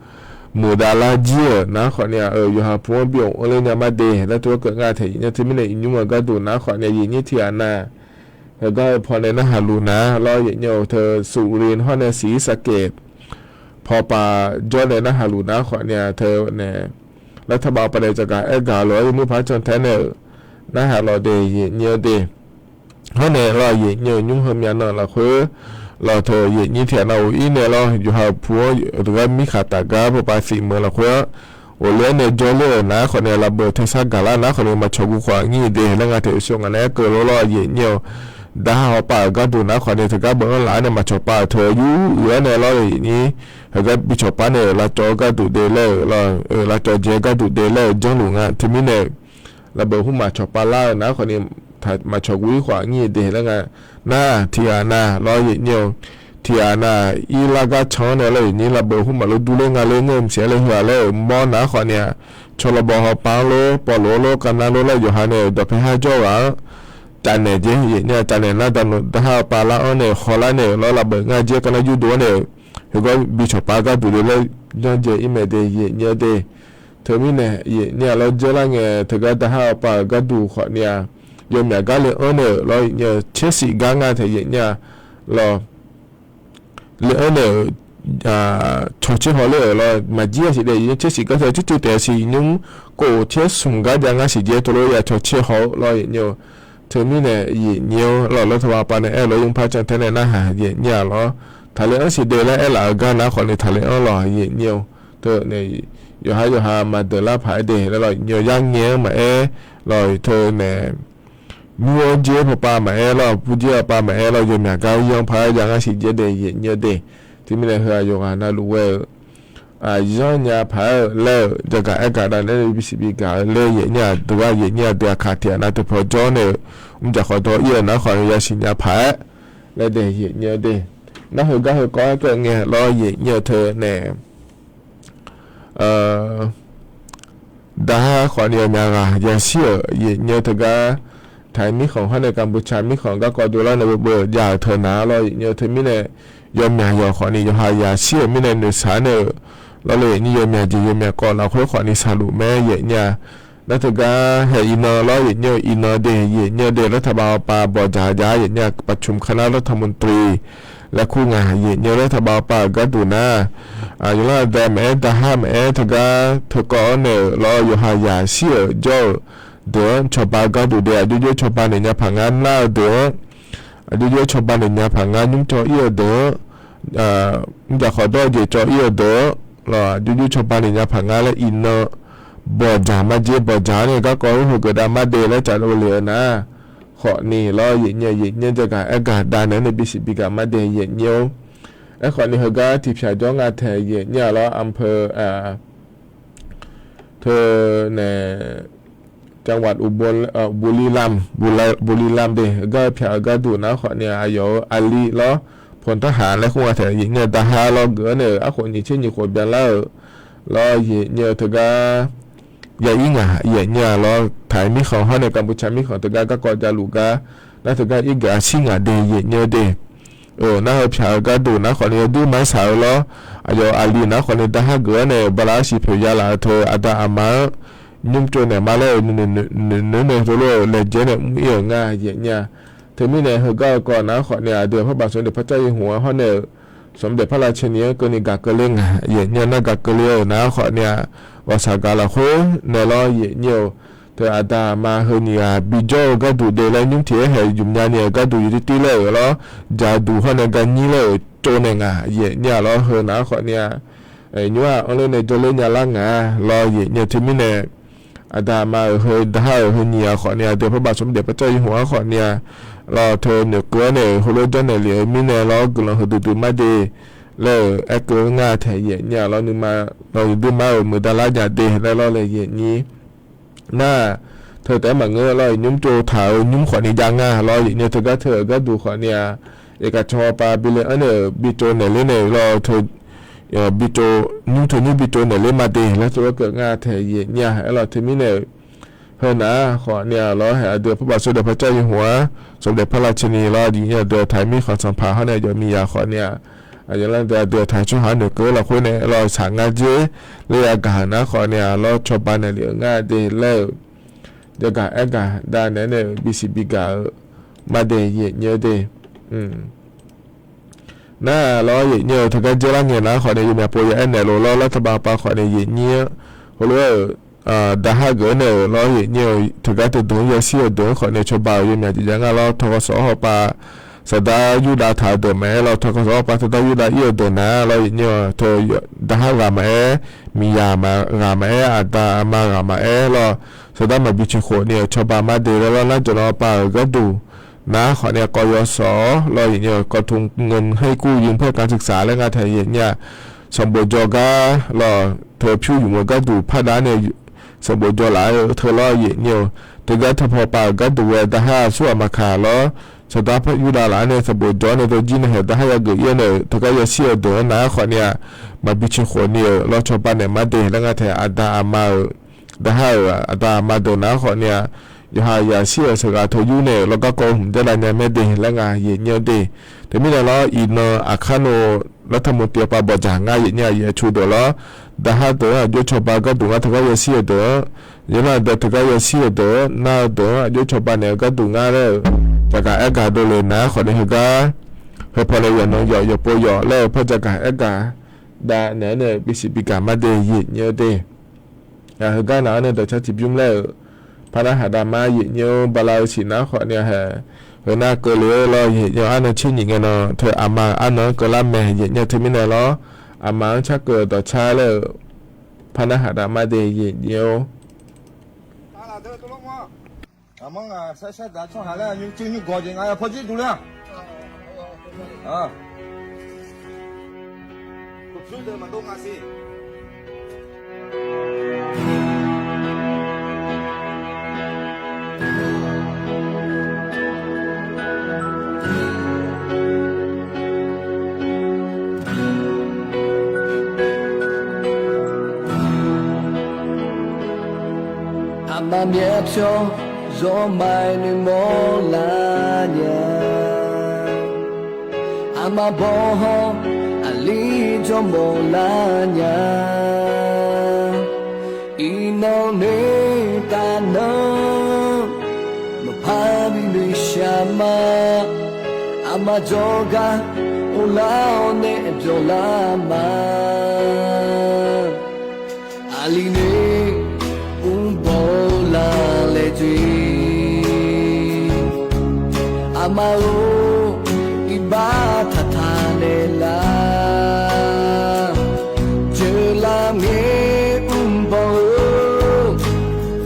muiqdav lar jir-euq nar khawf ni-aq, yawqha pu-anr bi-awq anr ler nya mar de laer tov-aer keuv nga taeq, yiq nyir-eu. Teumirnae iqnymr-eu gharduq nar khawf ni-aq, yiq nyir tiq ghaq na heugar-eu paw nae narhaq luf nar lawr, yiq nyir-eu teu Suqlin hawr nae Siqsaqkaeq paw pav jawr nae narhaq luf nar khawf ni-aq, teu nae Lavtaq Muti hawpar nae jaqgaq aergaq lof-aer yawmuiq par can tae nae-euq narhaq lawq de, yiq nyir-eu de. Hawr nae lawr, yiq nyir-eu, nymr heumyav nan lafkhoer Lawq, teu yaeqnyir tiqghaq nav of ir nae lawr, yawqha-euq pu-anr teugar mirkhaq taf gar pawpav sif meuq lafkhoer-anr, ghofler-anr nae jawrler-euq nar khawf nae, lavbeuq tersar gaqlar nar khawf nae maqcawq guv khawf aqnyir de laer nga taef-eu shawr ngaq nae aerkeuv lof lawr, yaeqnyir-eu daqha hawpav-euq gharduq nar khawf nae teugar beuv-anr laf-anr nae maqcawq pav-euq teu yur uiq-anr nae lawr, yaeqnyir heugar bicawq par nae-euq lavcawv-eu gharduq de laer-euq lawr, lavcawv jae-eu gharduq de laer-euq janrluf nga. Teumirnae lavbeuq hmr maqcawq pav lar-eu nar khawf ni, maqcawq guv ir khawf aqnyir de laer nga. Nar tiqghaq nav lawr, yaeqnyir-eu tiqghaq nav irlar gar can-anr nae lawr, yaeqnyir lavbeuq hmr maqlof durler nga ler ngeur-eu maqsiq-aer laer heu-aq laer-euq mawr nar khawf ni-aq, cawlawbawq hawpav-anr lor, pawvlof-anr lor, kavnav lor laer yawqha nae-euq dawqpae har jawr-eu ghaq-anr cavnaeq jaer, yaeqnyir-a cavnaeq nar daqha hawpav lar-anr nae hawlar nae-euq lawr, lavbeuq ngar jaer kavnar yurdov-anr nae-euq heugar bicawq pav gharduq de laer janrjae ir mae de, yaeqnyir-eu de. Teumirnae yaeqnyir-a lawr, dzeurlar ngae teugar daqha hawpav-euq gharduq khawf ni-aq, yawmyaq gar le-anr nae-euq lawr, yaeqnyir-eu caersif gar nga taef yaeqnyir-a lawr, le-anr nae-euq cawqcaer haw ler-euq lawr, maqjir-a siq daef yaeqnyir caersif gar taef, cuccuv taef siq nymr kof caer smq gar jav ngar siq jaer teulof ya cawqcaer haw-eu lawr, yaeqnyir-eu. Teumirnae yaeqnyir-anr lawr, lawr taqbaq pav nae aer-eu lof-aer yur par can tae nae narhaq yaeqnyir-a lawr, taqle-anr siq daef laer aerlaf-eu gar nar khawf ni taqle-anr lawr, yaeqnyir-eu. Teu nae yawqha yawqha maqdeuq lar paq-aer de laer lawr, yaeqnyir-eu yarngae-anr maqaer lawr, teu nae nymr-anr jaer pawpav maqaer lawr, purjaer-eu pav maqaer lawr, yawmyaq gar ir-anr paq-aer jav ngar siq jaer de, yaeqnyir-eu de. Teumirnae heu-aq yawqghaq navluf ghae-eu zanrnya paq-aer-eu laer-euq jagaq aergaq dav naeq-aer nae bisiq bigaq-eu laer yaeqnyir-a deuq gar yaeqnyir-a deuq aqkaq tiq ghaq nav teu paw jawr nae-euq mrjaq khawf dawr ir-eu nar khawf ni yasiq nya paq-aer laer de, yaeqnyir-eu de. Nar heugar heukawv-aer keuv ngae lawr, yaeqnyir-eu teu nae daqha khawf ni-eu myaq ghaq yashir-euq yaeqnyir-eu teugar, Taiq mirkhanq hawr nae Kanpuqca mirkhanq garkawv dovlar nae beuv beuv jav-euq teu nar lawr, yaeqnyir-eu teumirnae yawmyaq yawq khawf ni yawqha yashir-euq mirnae noeqshaq nae-euq lawr le, yaeqnyir yawmyaq jeq yawmyaq kawv lafkhoer khawf ni shaqluf mae yaeqnyir-a. Nar teugar hae iqnan lawr, yaeqnyir-eu iqnan de, yaeqnyir-eu de, lawr taqbaq hawpav bawqdzaq jav yaeqnyir-a, ประชุมคณะรัฐมนตรี laer kur nga, yaeqnyir-eu lawr taqbaq hawpav-euq gharduq nar, yawqlanr aqda maqaer daqha maqaer teugar teukawv-anr nae-euq lawr, yawqha yashir-euq jawr-euq deuq-anr cawba gharduq de, aqjox jox cawba naeq nya paq ngar nar-eu deuq-anr, aqjox jox cawba naeq nya paq ngar nymr cawv ir-eu deuq-anr, mrjaq khawf dawr-eu jeq cawv ir-eu deuq-anr lawr, aqjox jox cawba naeq nya paq ngar laer iqnan bawqdzaq marjer bawqdzaq-anr nae garkawv-eu heugeuf dav mar de laer caf dov le-eu nar khawf ni lawr, yaeqnyir-eu yaeqnyir jagaq aergaq dav naeq-aer nae bisiq bigaq mar de, yaeqnyir-or. Aerkhawf ni heugar tiqpyaq jawr nga taeq yaeqnyir-a lawr, อำเภอ teu nae จังหวัดอุบล บุรีรัมย์ บุรีรัมย์ de, heugar-eu pyaq-eu gharduq nar khawf ni-a, aqyawf-euq aqli lawr, พลทหาร laer kur nga taeq yaeqnyir-a daqha lawr geuf-anr nae-euq arkhof nyiq tser nyiq khof byanlar-euq lawr, yaeqnyir-eu teugar ya ir ngaq yaeqnyir-a lawr, Taiq mirkhanq hawr nae Kanpuqca mirkhanq teugar garkawv javluf gar nar teugar irgeuf-a shir ngaq de yaeqnyir-eu de. Nar heu pyaq-eu gharduq nar khawf ni yawdur mar-aer shaq-eu lawr, aqyawf aqli nar khawf ni daqha geuf-anr nae-euq bala arsiq poeq ya laf-eu teu aqda aqma-anr nymr tsov naeq ma laer-euq noeq noeq-anr nae teulof-eu laejae nae mr ir-euq nga yaeqnyir-a. Teumirnae heugar-eu kawv nar khawf ni aqdui-euq พระบาทสมเด็จพระเจ้าอยู่หัว hawr nae-euq สมเด็จพระราชินี-anr keuvni gaq keuvle ngaq yaeqnyir-a nar gaq keuvle-euq nar khawf ni-a, ghawqshaq gaq lafkhoer nae lawr yaeqnyir-eu teu aqda aqma heu nyiq ghaq bijawr-eu gharduq de laer nymr tiq-aer haeq yumq nya ni-euq gharduq yawdir tir laer-euq lawr, jaqduq hawr nae ganyir laer-euq tsov naeq ngaq yaeqnyir-a lawr, heu nar khawf ni-a, nymr-aq anr ler nae jawrler nya lar ngaq lawr yaeqnyir-eu teumirnae aqda aqma-euq heu daqha-euq heu nyiq ghaq khawf ni aqdui-euq พระบาทสมเด็จพระเจ้าอยู่หัว khawf ni-a lawr teu noeqkeuv-anr nae-euq heulof janrnaeq lef-eu mirnae lawr guiqlanq huiqdui dui mar de laer-euq aerkeuv ngar taeq yaeqnyir-a lawr, nuima lawr yawdur mar-euq muiqdav lar nya de laer lawr laeq yaeqnyir nar-aq, teu taef-aer maqngeur lawr, nymr tsov taq-euq nymr khawf ni jav ngar lawr yaeqnyir-eu teugar teu-euq gharduq khawf ni-a, iqkaq can hawpav bile-anr nae-euq bitsov naeqler nae-euq lawr teu bitsov, nymr teu nymr bitsov naeqler ma de laer teu lawrkeuv ngar taeq yaeqnyir-a. Aerlawq teumirnae-euq heu nar khawf ni-a lawr haeq aqdui-euq พระบาทสมเด็จพระเจ้าอยู่หัว สมเด็จพระราชินี lawr yaeqnyir aqdui-euq Taiq mirkhanq sanqpaq hawr nae aqyawf miqyaq khawf ni-a, aqyawf lar deuq aqdui-euq Taiq tsawrhaq noeqkeuv lafkhoer nae lawr shaq ngar dzer ler yagaq-euq nar khawf ni-a lawr cawba naeq lef-euq ngar de laer-euq jagaq aergaq dav naeq-aer nae-euq bisiq bigaq-eu mar de yaeqnyir-eu de. Nar-aq lawr yaeqnyir-eu teugar dzer lar ngae nar khawf ni yawmyaq pov ya aernaeq lof lawr, lar taqbaq pav khawf ni yaeqnyir-anr heulof-aer-euq daqha geuf-anr nae-euq lawr yaeqnyir-eu teugar teudeuq-anr yashir-eu deuq-anr khawf ni cawba-euq yawmyaq jeq jav ngar lawr, tawqghawv sawq-awr hawpav saqdaq Yurdav taq-eu deuq maqaer lawr, tawqkawq sawq-awr pav saqdaq Yurdav ir-eu deuq nar lawr, yaeq nyae-awq teu daqhar ghaq maqaer, miqyaq ghaq maqaer, aqda aqma ghaq maqaer lawr, saqdaq maqbi ciqkhof ni-euq cawba mar de laer lawr, nar jawq nan pav-euq gharduq nar khawf ni-a kawv yawsawq-awr lawr, yaeq nyae-awq kawv tmq ngeum haer kur yumq paer kan ciqsaq laer ngar tae yaeq nyae-a, sanqbof jawr gar lawr, teu pyur yumq-eu gharduq pardav nae sanqbof jawr laf-aer-eu teu lawr, yaeq nyae-awq teugar teupaw pav-euq gharduq ghae daqhar aqsur aqma kaq lawr, saqdaq Yurdav laf-aer nae sanqbof jawr nae dawrjir nae haeq daqhar yageuf ir-awr nae-euq teugar yashir-eu deuq-anr nar khawf ni-a, maqbi ciqkhof ni-euq lawr cawba naeq mar de laer ngar tae aqda aqma-euq, daqhar-euq aqda aqma deuq nar khawf ni-a, yawqha yashir-euq saqghaq teu yur nae-euq lawr garkawv hmq jardav nya mae de laer ngaq yaeq nyae-awr de. Teumirnae lawr, iqnan aqkar nov lawr taqmq tiq-awr pav bawqdzaq ngar yaeq nyae-a, yaeq cu deuq lawr, daqhar deuq-anr aqjox cawba gharduq ngar teugar yashir-eu deuq-anr, yaeq nar aqda teugar yashir-eu deuq-anr nar-eu deuq-anr aqjox cawba naeq-eu gharduq ngar laer-euq, jaqgaq aer gaq dovle nar khawf ni heugar, heupaw nae yawqnan yawq yawqpov yawq laer-euq par jaqgaq aer gaq dav naeq-aer nae-euq bisiq bigaq mar de yaeq nyae-awr de. Heugar naq-anr nae dawqcar tiqbymr laer-euq, parnar haq dav mar yaeq nyae-awr bala-eu siq nar khawf ni-a haeq, heunar keuvle-awr lawr yaeq nyae-awr arnan tser nyiq ngae nan teu aqma-euq arnan-anr keuvlar mae yaeq nyae teumirnae lawr, aqma-anr carkeuv-euq dawqcar laer-euq, parnar haq dav mar de yaeq nyae-awr. Aqmanr ngaq sharshar daq tsawrhaq laer nymrcuiv nymrgawq jeq nga ya pawjir duq ler-aq. Uqpyur deuq maqdov ngaq siq. Aqma myavpyawr zawmar-aer noeqmawr lar nya. Aqma bawqhaw aqli jawrmawf lar nya. Iqnan noeqtaq nan maqpar bi noeqshaq ma. Aqma jawrgar uvlar-awr nae byawq lar ma. Aqli noeq mrbawr-eu la laejae. Aqma-or, iqbax taqtaq naeqlar. Jeuqlar ngae mrbawr-eu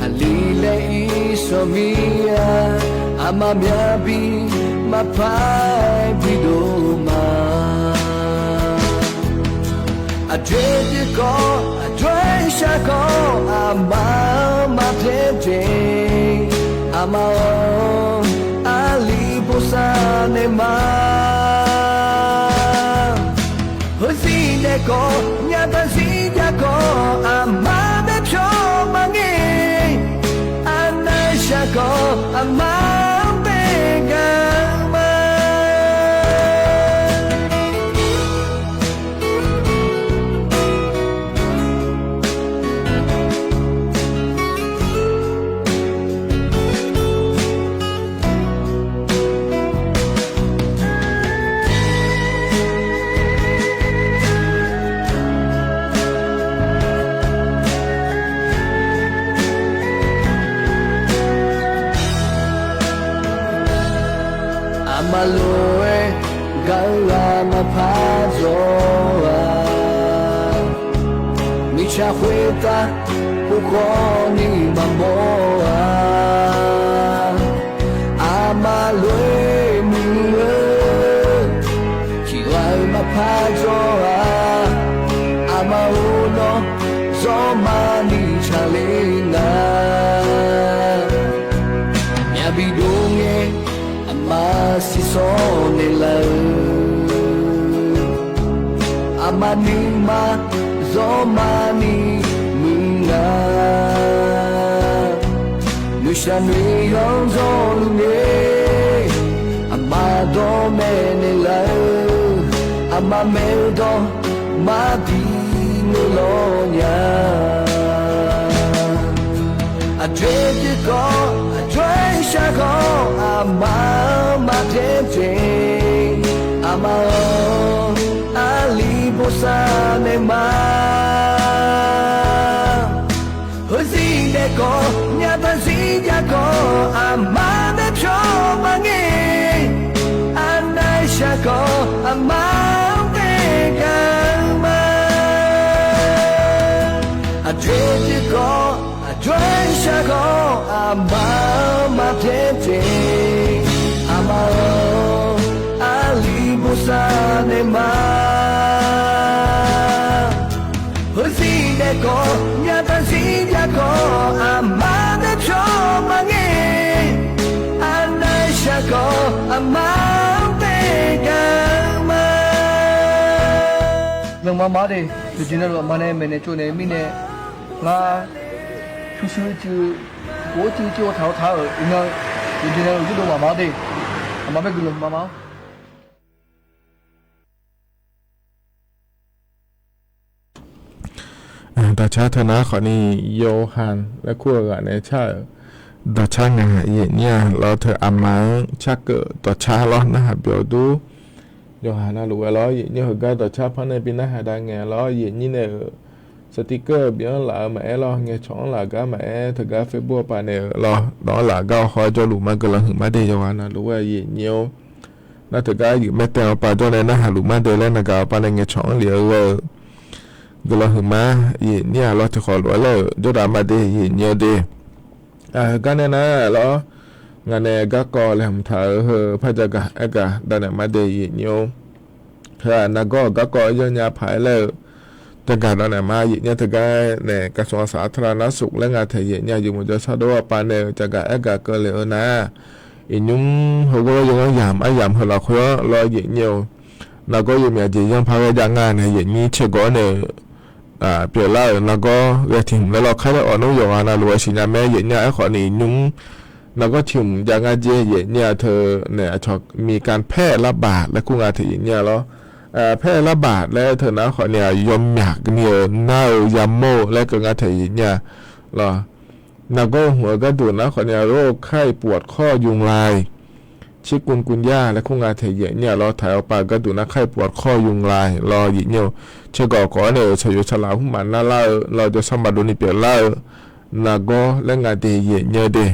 aqli laer irsawq mir-a. Aqma myavbi maqpar-aer bidov ma. Aqjox-aer dzoerkawv, aqjox-aer sharkawv, aqma-anr maqbyaer jeq. Aqma-awr, aqli bosav naeq ma. Heuzir daef kawv, nyataq zir jav kawv, aqma-anr daefpyawr maqngae. Aqnav shaq kawv, aqma-anr bae gar ma. Aqma lof-aer gaq-eu ghaq maqpar jawr-aq, mirtsaq khoertav pov khawf ni maqmawr-a. Aqma lof-aer muiq-eu tiqghaq-eu maqpar jawr-aq, aqma-or nawr zawr maqni tsaqler nga. Myavbi dov ngae aqma siqsawr naeqlaf-eu, aqma nuima zawr maqni muiq nga. Noeqshaq noeq yanr zawr luf ngae, aqma dawr mae naeqlaf-eu, aqma maeq-eu dawr maqbi noeq lawr nya. Aqjox-aer dzoerkawv, aqjox-aer sharkawv, aqma-anr maqbyaer jeq. Aqma-awr, aqli bosav naeq ma. Heuzir daef kawv, nyataq zir jav kawv, aqma-anr daefpyawr maqngae. Aqnav Aqma-anr maqpyaer teq, aqma-awr, aqli bosav naeq ma. Heuzir nae khawf, nyataq zir nya khawf, aqma nae pyawr maqngae. Arnav shar khawf, aqma-anr taef gaq-eu ma. Lanqma ma de, yawqjeq navluf aqma nae maeqnaeq tsovnaeq mirnae, ngar pyurshuir cuiv, gov-awr cuiv cuiv-awr taq-awr taq-euq iqnan, yawqjeq navluf yurdov maqma de, aqma baer guiqlanq ma ma-awr. Dawqcar teu nar khawfni, Yawhaq laer kur-eu ghaq nae car-euq dawqcar nga, yaeqnyir-a lawr teu aqma-anr carkeuv dawqcar lawr narhaq byov dur. Yawqha navluf ghae lawr, yaeqnyir heugar dawqcar par nae bi narhaq dav ngae lawr, yaeqnyir nae-euq sticker bif-anr laf-eu maqaer lawr, ngaeqcawq-anr laf gar maqaer, teugar Facebook paq naeq-euq lawr, nawq-anr laf gar haw jawrluf ma guiqlanq huiqma de. Yawqha navluf ghae yaeqnyir-or, nar teugar yuif maer taev-awr paq jawr nae narhaq luf ma de laer naqgaq-awr paq nae ngaeqcawq-anr lef-eu ghae-eu guiqlanq huiqma, yaeqnyir-a lawr tiqkhawf lof-aer laer-euq jawrdaf ma de, yaeqnyir-eu de. Heugar nae nar lawr, ngaq nae garkawv laeqhmq taq-euq heu par jagaq aergaq davnaeq ma de, yaeqnyir-or. Heu-aq nargawr-euq garkawv yanrnya paq-aer laer-eu jagaq davnaeq ma, yaeqnyir teugar nae กระทรวงสาธารณสุข laer nga taeq yaeqnyir-a yawmuiq jawrshar dov-awr paq nae-euq jagaq aergaq keuvle-eu nar, iqnymr heugar yawghanr yamq aryamq heu lafkhoer-anr lawr yaeqnyir-or, nargawr yawmyaq jeq yanr par ghae jav nga nae yaeqnyir caergawv-anr nae-euq pyeuflar-euq nargawr ghae tiq hmq laer lawr kar laer awq nmr yawqghaq navluf-aer siqnya mae, yaeqnyir-a. Aerkhawfni iqnymr nargawr tiq hmq jav ngar jer yaeqnyir-a teu nae aqcawq มีการแพร่ระบาด laer kur nga taeq yaeqnyir-a lawr. แพร่ระบาด laer teu nar khawfni-aq yawmyaq ni-euq nar-eu yamawr-eu laer keuv nga taeq yaeqnyir-a lawr. Nargawr hmq-eu gharduq nar khawfni-aq โรคไข้ปวดข้อยุงลาย ชิคุนกุนยา laer kur nga taeq yaeqnyir-a lawr. Taq-awr paq-eu gharduq nar ไข้ปวดข้อยุงลาย lawr yaeqnyir-or. Caergawv kawv-anr nae-euq tsaqyoeq saqlaq hmq maqnar lar-eu lawr jawrshar maqdov ni pyeuflar-eu nargawr laer nga de yaeqnyir de.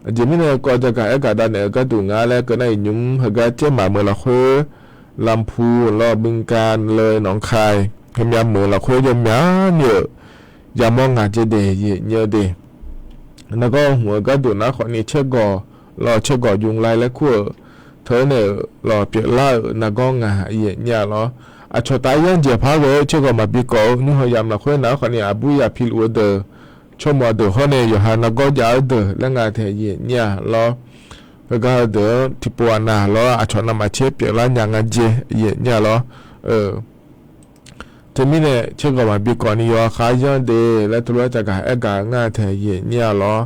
Aqjeq mirnae kawv jagaq aergaq davnaeq-eu gharduq nga laer keuv nar iqnymr heugar caer maqmeuq lafkhoer ลำพูน lawr บึงกาฬ เลย หนองคาย heumyav meuq lafkhoer yawmyaq ni-euq yamawr ngaq jer de yaeqnyir de. Nargawr hmq-eu gharduq nar khawfni caergawv lawr caergawv ยุงลาย laer kur-euq teu-aer nae-euq lawr pyeuflar-euq nargawr nga yaeqnyir-a lawr. Aqcawq taf-aer yanr jeq par ghae-eu caergawv maqbi kawv-eu nymr heu yamq lafkhoer nar khawfni aqbur yaq piluf-eu deuq, tsawrmawq deuq hawr nae yawqha nargawr jav-eu deuq laer nga taeq yaeqnyir-a lawr. Heugar-eu deuq-anr tiqpov aqnav lawr aqcawq navmaqtser pyeuflar nya nga jer yaeqnyir-a lawr. Teumirnae caergawv maqbi kawv ni yawqha khav yanr de laer teulof-aer jagaq aergaq nga taeq yaeqnyir-a lawr.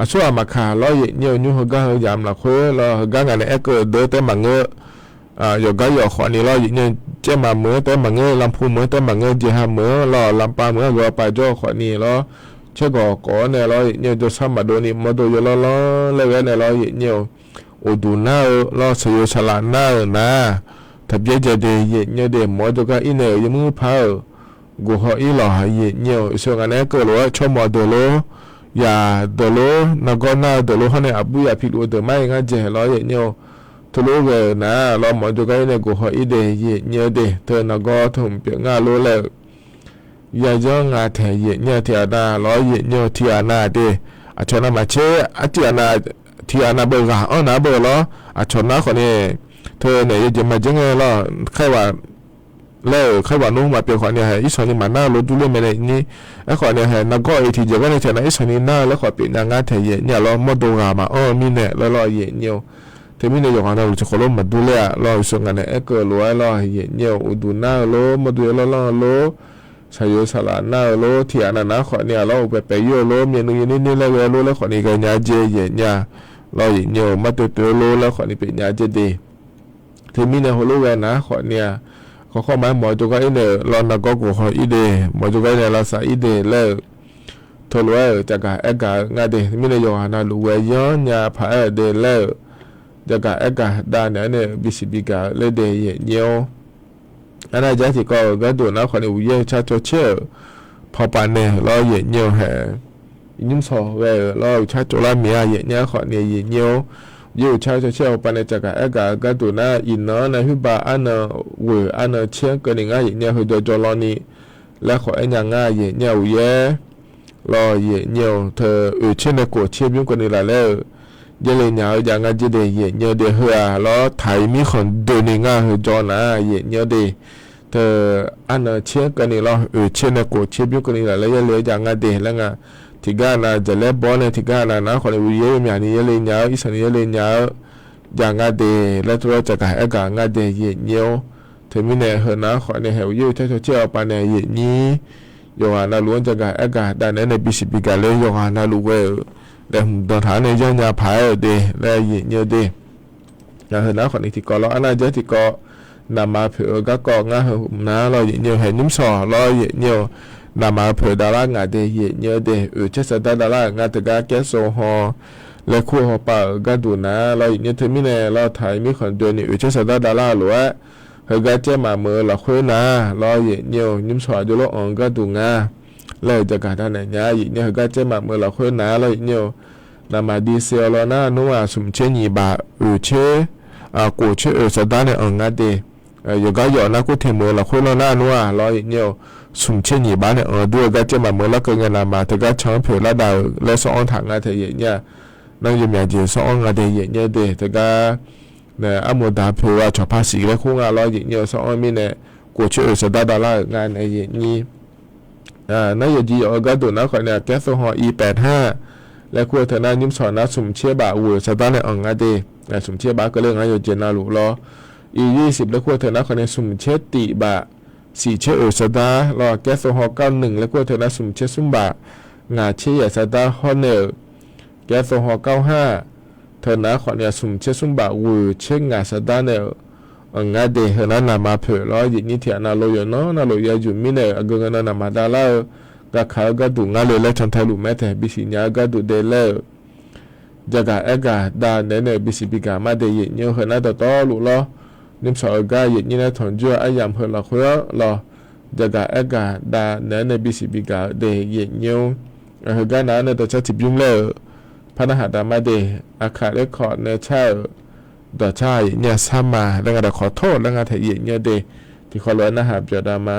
Aqsur ghaq maqkaq lawr yaeqnyir-eu nymr heugar heu yamq lafkhoer lawr heugar ngaq nae aerkeuv-eu deuq-anr taef maqngeur. Yawqgar yawq khawfni lawr yaeqnyir-eu caer maqmeuq-anr taef maqngeur, ลำพูน meuq-anr taef maqngeur, เชียงราย meuq-anr lawr, ลำปาง meuq-anr ghawqpaq jawr-eu khawfni lawr, caergawv kawv-anr nae lawr yaeqnyir-eu jawrshar maqdov ni mawrdo yawlawr lawr laer ghae nae lawr yaeqnyir-eu uqduq nar-eu lawr shaqyo saqlaq nar-euq nar, taqbyaer jae de yaeqnyir de. Mawq-eu jawrgar ir nae-euq yawmuir par-euq gofhaw ir lawq yaeqnyir-eu iqsur ngaq nae aerkeuv lof-aer tsawrmawq deuq lor, yaq deuq lor, nargawr nar-eu deuq lor hawr nae aqbur yaq piluf-eu deuq mar-ir ngar jae lawr yaeqnyir-eu teulof ghae-euq nar lawr mawq-eu jawrgar ir nae gofhaw ir de yaeqnyir-eu de. Teu nargawr teu hmq pyeuf ngar lor laer-euq yayanr nga taeq yaeqnyir-a tiq ghaq nav lawr yaeqnyir-eu tiq ghaq nav de. Aqcawq navmaqtser artiv ghaq nav tiq ghaq nav beuv ghaq-anr nav beuv lawr aqcawq nar khawfni teu naeq yajeq maqjer ngae lawr khaerghaq laer-euq khaerghaq nmr maqpyeuf khawfni hae irsanq ni maqnar-eu lof durler mae nae ni. Aerkhawfni hae nargawr-eu tiqjeq gar nae taeq nav irsanq ni nar-eu laer khawf pyeuf nya ngar taeq yaeqnyir-a lawr mawrdo ghaq maqanr-eu mirnae laer lawr yaeqnyir-eu. Teumirnae yawqghaq navluf tiqkhawf lof maqdur ler-a lawr iqsur ngaq nae aerkeuv lof-aer lawr yaeqnyir-eu uqduq nar-eu lor mawrdo yawlawr lanr-eu lor shaqyo saqlaq nar-eu lor tiq ghaq nav nav khawfni-a lawr uqpaeq paeq yur-eu lor myavnuiv yaw ner ner laer ghae lor laer khawfni ghae nya jer yaeqnyir-a lawr yaeqnyir-eu mar toeq toeq-eu lor laer khawfni pyeuf nya jer de. Teumirnae heulof ghae nar khawfni-a, khawf khawf ma-aer mawq-eu jawrgar ir nae-euq lawr nargawr gofhaw ir de, mawq-eu jawrgar ir nae lavsav ir de laer-euq teulof-aer-euq caqgaq aergaq-eu nga de. Mirnae yawqghaq navluf ghae yanr nya paq-aer-euq de laer-euq caqgaq aergaq davnaeq-aer nae-euq bisiq bigaq-eu laer de yaeqnyir-or. Arnav jar tiqkawv-euq gharduq nar khawfni uqyaer uqtsar cawcaer-euq pawqpaf nae lawr yaeqnyir-eu hae. Nymr sawq ghae-euq lawr uqtsar cawvlar miq-a yaeqnyir khawfni yaeqnyir-or. Uqyaer uqtsar cawcaer-euq pawqpaf nae caqgaq aergaq-eu gharduq nar iqnan-anr nae khoerbav arnan ghoeq arnan caer-anr keuvni ngar yaeqnyir heujawr jawrlawr ni laer khawf aernya ngar yaeqnyir uqyaer Lawr, yaeqnyir-awq, teu oeqtser nae kof tser bymr keuvni laflaer-euq, jarle nya-eu jav nga jeq de, yaeqnyir-eu de. Heu-aq lawr, taq-iq mirkhanq doeni ngar heu jawr nar, yaeqnyir-eu de. Teu arnan tser-anr keuvni lawr, oeqtser nae kof tser bymr keuvni laflaer yarle-eu jav nga de laer nga. Tiqgar nav jaqlaer bawr nae tiqgar nav nar khawf ni, uqyaer yawmyaq ni yarle nya-eu, irsanq ni yarle nya-eu jav nga de laer tawr lawr, jagaq aergaq nga de, yaeqnyir-awr. Teumirnae heu nar khawf ni, haeq uqyaer-eu taer caw caer-awr pav nae yaeqnyir yawqghaq navluf-anr jagaq aergaq dav naeq-aer nae bisiq bigaq laer yawqghaq navluf ghae-euq laeqhmq dan taq-anr nae yanrnya paq-aer-euq de laer yaeqnyir-eu de. Heu nar khawf ni tiqkawv lawr, arnav jaer tiqkawv, naqma poeq-eu garkawv ngar heu nar lawr, yaeqnyir-eu haeq nymr shawq lawr, yaeqnyir-eu naqma poeq davlar ngaq de, yaeqnyir-eu de. Oeqtser saqdar davlar-euq ngar teugar kaer sov haw laer kur-eu hawpav-euq gharduq nar lawr, yaeqnyir-eu teumirnae lawr, taq-iq mirkhanq doeni oeqtser saqdar davlar-euq lof-aer, heugar caer maqmeuq-eu lafkhoer nar lawr, yaeqnyir-eu nymr shawq aqjox lawr anq-eu gharduq nga laer-eu jagaq dav naeq nya, yaeqnyir-eu heugar caer maqmeuq-eu lafkhoer nar lawr, yaeqnyir-eu naqma div se-awr lawr nar nmr-aq, smq tser nyiq baf oeqtser, kof tser oeq saqdar nae anq nga de. Yawqgar yawf nar kur teq meuq-eu lafkhoer lawr nar nmr-aq lawr, yaeqnyir-eu smq tser nyiq baf nae anq dur-eu gar caer maqmeuq larkeuv ngae, naqma teugar can-anr poeq lar dav-euq laer sawr-anr taq nga taef yaeqnyir-aq. Nar yawmyaq jeq sawr-anr nga de, yaeqnyir-eu de. Teugar nae armur daq poeq-eu aqcawq par siq laer kur nga lawr, yaeqnyir-eu sawr-anr mirnae, kof tser oeq saqdar davlar-euq nga nae yaeqnyir. Nar yawqjeq yawf-eu gharduq nar khawf ni, aqkaer sov haw iq paef nar laer kur-eu teu nar, nymr shawq nar smq tser baf ghoeq saqdar nae anq nga de. Smq tser baf keuvle ngar yawqjeq navluf lawr. Iq yir siq laer kur-eu teu nar khawf ni, smq tser tiq baf siq tser oeq saqdar lawr. Aqkaer sov haw kar nmq laer kur-eu teu nar, smq tser smr baf ngaq tser yaeq saqdar hawr nae-euq. Aqkaer sov haw kar har teu nar khawf ni, smq tser smr baf ghoeq tser ngaq saqdar nae-euq anq nga de. Heu nar naqma poeq lawr, yaeqnyir tiq ghaq navluf yawqnan navluf ya yuf mirnae-euq aqgeu ngae nan naqma davlar-eu gaqkaq-eu gharduq ngar le laer cantae luf mae taef, bisiq nya-eu gharduq de laer-euq jagaq aergaq dav naeq-aer nae bisiq bigaq ma de, yaeqnyir-eu heu nar dawqtawvluf lawr. Nymr shawq-eu gar yaeqnyir nae tanqjur-eu aryamq heu lafkhoer-anr lawr, jagaq aergaq dav naeq-aer nae bisiq bigaq-eu de, yaeqnyir-or. Heugar nav-anr nae dawqcar tiqbymr laer-euq par narhaq dav ma de. Aqkaq lerkawv nae car-euq dawqcar yaeqnyir-aq sar ma laer nga daqkawq tor laer nga taef yaeqnyir-eu de. Tiqkhawv lof-aer narhaq byawq dav ma.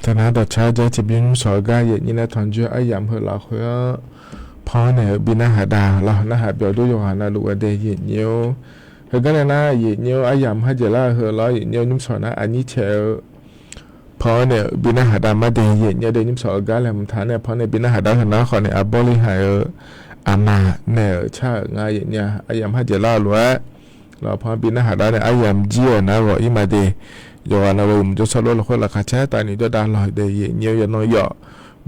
Taqnar dawqcar jar tiqbymr nymrshawq-eu gar yaeqnyir nae tanqjoer aryamq heu lafkhoer-anr, pan-anr naeq-euq bi narhaq dav lawr. Narhaq byawq dur yawqghaq navluf-eu dae yaeqnyir-or. Heugar nae nar yaeqnyir-or, aryamq harjaeq lar-eu heu lawr, yaeqnyir-or, nymrshawq nar aqnyir taeq-eu pan-anr naeq-euq bi narhaq dav mar dae yaeqnyir-or dae nymrshawq-eu gar laeqhmq taq nae pan-anr nae bi narhaq dav heu nar khawf nae arbawr li haq-eu aqma naeq-euq car-euq nga yaeqnyir-a. Aryamq harjaeq lar-eu lof-aer lawr, pan-anr bi narhaq dav nae aryamq jir-euq nar ghawq-ir ma de. Yawqghaq navluf-eu mqjawr sarlor lafkhoer laqkhaq caer tavni jawrdav lawq dae yaeqnyir-or, yawqnan yawf,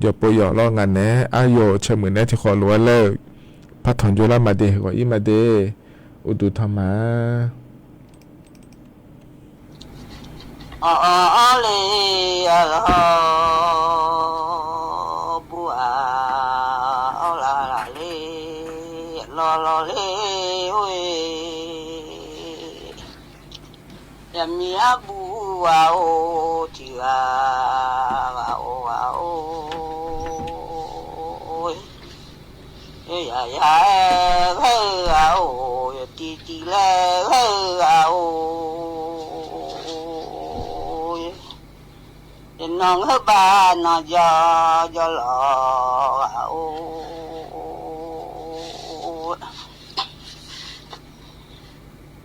jawqpov yawf lawr, ngaq naeq-aer aryawf-euq caermuiq naeq-aer tiqkhawf lof-aer laer-euq par tanqjoer lar ma de, ghawq-ir ma de. Uqduq tanq ma. Awq, awq, awr le, awq, lawr, bur-aq, awr laf laf le, lawq lawq le, or-e. Yaqmiq arbuv ghaq-or, tiqghaq ghaq-or, ghaq-or. Yawqyaq yaq-aer ghae-eu ghaq-or, yawqtiv tiv laer ghae-eu ghaq-or. Yawqnan ngeur bav nan jawr jawr lawq ghaq-or.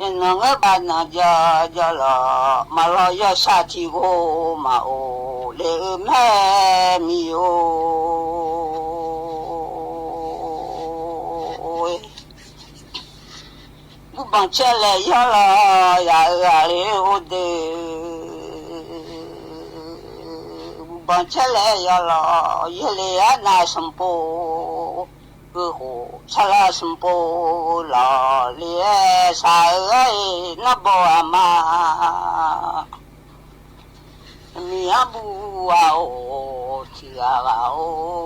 Yawqnan ngeur bav nan jawr jawr lawq, maqlawq yawshaq tiqghov maqof le-eu mae, miqyo. Burbanq caer laeq yawr lawq, yaq-euq ghaqler or deuq. Burbanq caer laeq yawr lawq, yaerle arnav sanqpov, geufkhof sarlar sanqpov lawq le-aer shaq-eu aer-e, narbawr aqma. Miq arbuv ghaq-or, tiqghaq ghaq-or.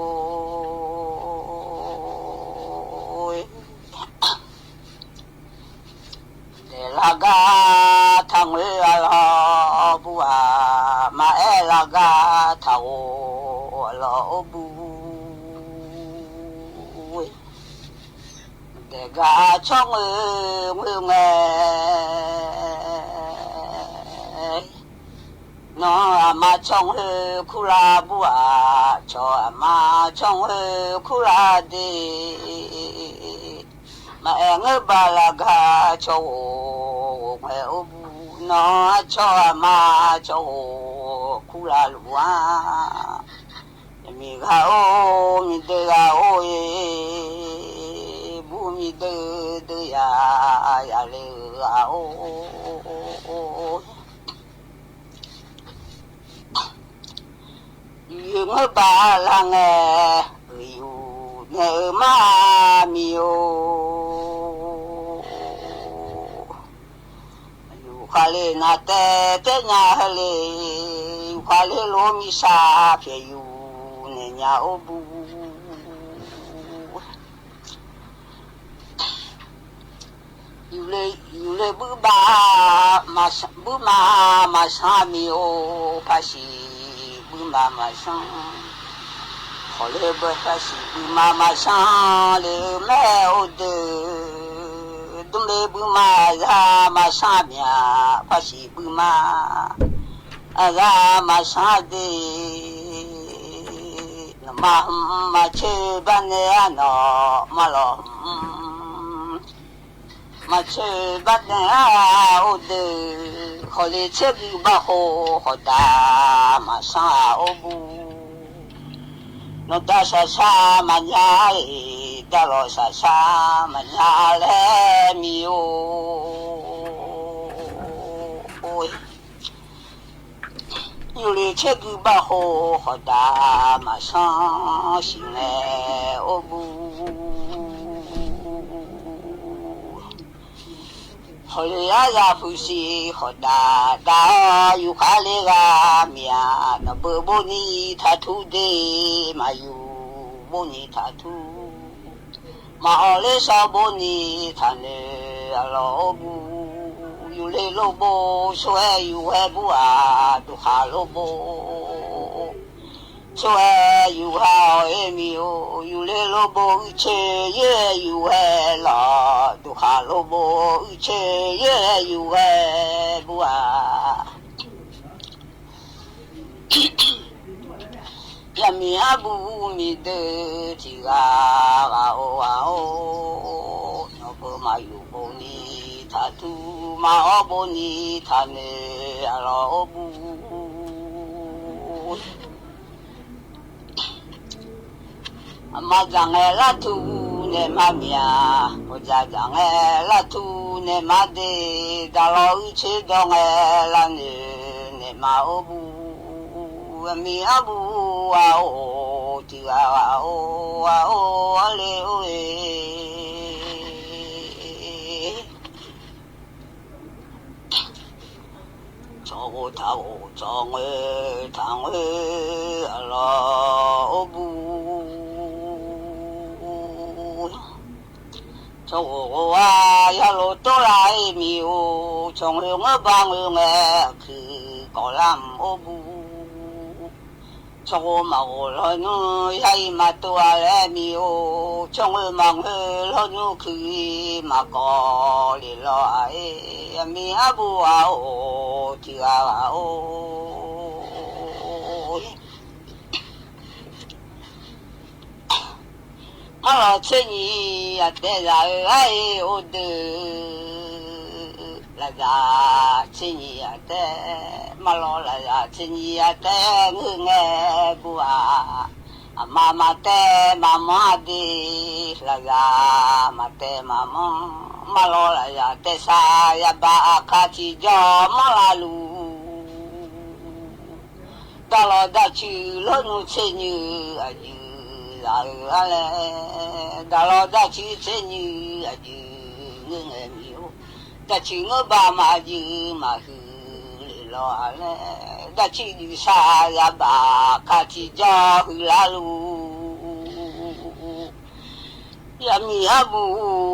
Daeqlar gar taqngoer-a lawq bur-aq, maqaer lar gar taqghof-a lawq or bur. Daeq gar tsawrngoer ngoer ngae, nawq-anr aqma tsawrngoer kurlar bur-aq, cawq aqma tsawrngoer kurlar de. Maqaer ngeur bav lar gar cawq ghof ghof ngae or bur, nawq-anr cawq aqma cawq ghof kurlar luf-a. Miqghaq-or, miqdeuv ghaq-or-e, bur miqdeuv deuv ya, yaqle-eu ghaq-or. Yuf-eu ngeur bav lar ngae, uiqyuf naeq-eu mar miq-or. Yufkhav le nav taev taev nya heu le, yufkhav le lof-aer miqshaq pyaeq yuf naeq nya or bur. Yufle, yufle buir bav, buir ma maqsanr miq-or, paqsiq buir ma maqsanr. Khawf le beu paqsiq buir ma maqsanr le-eu mae or deuq. Dmr le buir ma aqzar maqsanr miq-aq, paqsiq buir ma aqzar maqsanr de. Nawqma hmq maqcoer bar nae-a, nawqma lawq hmq maqcoer bar nae-a or deuq. Khawf le tser gui bar khof khawf dav maqsanr-aq or bur. Nawqdav shaqshaq maqnya-iq, dav lawq shaqshaq maqnya laer miq-or. Yufle tser gui bar khof khawf dav maqsanr siqnaeq or bur. Khawf le aryaq huiqsiq khawf dav dav-awr yufkhav le ghaq miq-aq, nawqbeu bov ni taqtur de, maqyuf bov ni taqtur. Maqawq ler shawr bov ni taqnoeq-a lawq or bur. Yufle lobov sor-aer yufghae bur-aq, duqkhaq lobov sor-aer yufgha-awq-ir miq-or. Yufle lobov uicoer yaer-aer yufghae lawq, duqkhaq lobov uicoer yaer-aer yufghae bur-aq. Yaqmiq arbuv miqdeuq tiq ghaq ghaq-or ghaq-or, nawq-eu maqyuf bofni taqtuv, maqawr bofni taqnoeq, aqlawq-or buv. Aqma dzaq ngae lartuv naeq ma miq-aq, ghawqdzaq dzaq ngae lartuv naeq ma de, daqlawq uicoer dawq ngae lavnoeq naeq ma-or buv. Yaqmiq arbuv ghaq-or tiq ghaq ghaq-or ghaq-or, arle-or-e. Tsawrghof taqghof tsawrngoer taqngoer, aqlawq-or buv. Tsawrghof ghof-a yalof tawrlaf-ir miq-or, tsawrngoer ngeur ba ngeur ngae, aqkuiq kawf lar mq-or buv. Tsawrghof maqghof lawnmr yar-ir maqtov-a laer miq-or, tsawrngoer maqngoer lawnmr kuiq-ir maqkawv lef lawr-aq-ir, yaqmiq arbuv ghaq-or tiq ghaq ghaq-or. Marlawq tser nyiq aqtaev zaq-eu ar-ir or deuq, lafzaq tser nyiq aqtaev, marlawq lafzaq tser nyiq aqtaev ngeur ngae buv-aq, aqma maqtaev maqmanr aqde, lafzaq maqtaev maqmanr, marlawq lafzaq taev sar yabaq aqkar tiqjawr manr lavluf. Daqlawq daqcuiv lawnmr tser nyiq aqyuif zaq-eu ar laer, daqlawq daqcuiv tser nyiq aqyuif ngeur ngae miq-or, daqcuiv ngeur ba maqyuif maqhuiq lef lawr-aq laer, daqcuiv juif sar yabaq kar tiqjawr huiqlar luf. Yaqmiq arbuv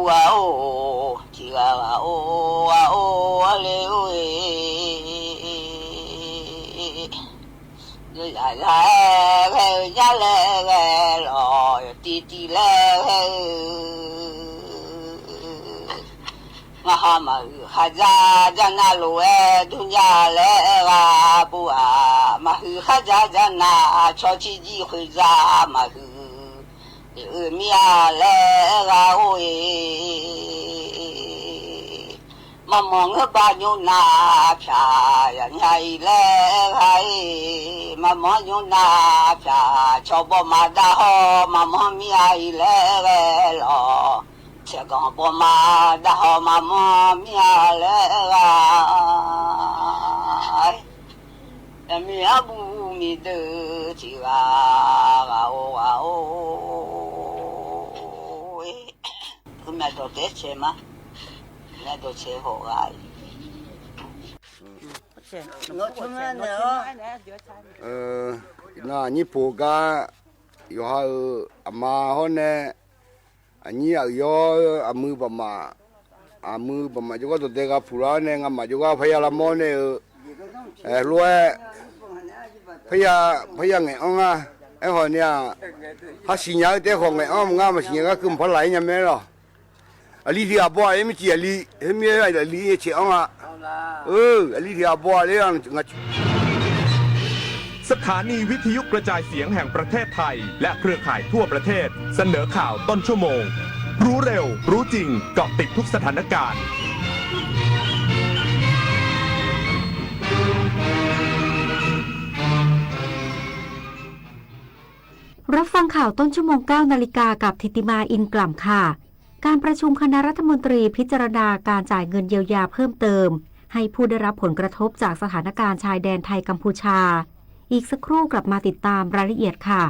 ghaq-or tiq ghaq ghaq-or ghaq-or, arle-or-e. Yawzaq zaq-aer ghae-eu nya laer ghae lawq, yawqtiv tiv laer ghae-eu Ngar ha maqhuiq khardzar dzarnav lof-aer dur nya laer aer ghaq bov-aq, maqhuiq khardzar dzarnav cawq civ jir khoeqdzar maqhuiq, eq-eu mir-a laer aer ghaq-or-e. Maqmanq ngeurbav nymr nav pyaq yaq nya-iq laer aer ghaq-ir, maqmanq nymr nav pyaq cawq bawqma dar hawr maqmanq mir-a-iq laer aer ghae lawq. Tsaerganq bawqma dar hawr maqmanq mir-a laer aer ghaq-ir. Yaqmiq arbuv miqdeuq tiq ghaq ghaq-or ghaq-or. Heumyav dawq taef-aer cae ma. Heumyav dawq cae haw ghaq-ir. Nar aqnyir poq gar yawqha-euq aqma hawr nae aqnyir aqyawf yawr aqmuiq baqmaf, aqmuiq baqmaf jawrgar dawqdae gha puq lar-awr nae ngamaf jawrgar parya lavmawr nae-eu, lof-aer parya ngaeq-anr nga. Aerkhawf ni-aq, hasiq nya-eu taef khawf ngaeq-anr ngar maqsiq nya gar keuv maqpar laf-ir nya mae lawq. Aqli tiq ghaq baw-aq-ir mircif aqli, heu mir-aer aqli caeq-anr nga. Aqli tiq ghaq baw-aq-ir nga. สถานีวิทยุกระจายเสียงแห่งประเทศไทย และเครือข่ายทั่วประเทศ เสนอข่าวต้นชั่วโมง รู้เร็ว รู้จริง เกาะติดทุกสถานการณ์ รับฟังข่าวต้นชั่วโมง เก้านาฬิกา กับธิติมา อินกล่ำค่ะ การประชุมคณะรัฐมนตรีพิจารณาการจ่ายเงินเยียวยาเพิ่มเติมให้ผู้ได้รับผลกระทบจากสถานการณ์ชายแดนไทยกัมพูชา อีกสักครู่กลับมาติดตามรายละเอียดค่ะ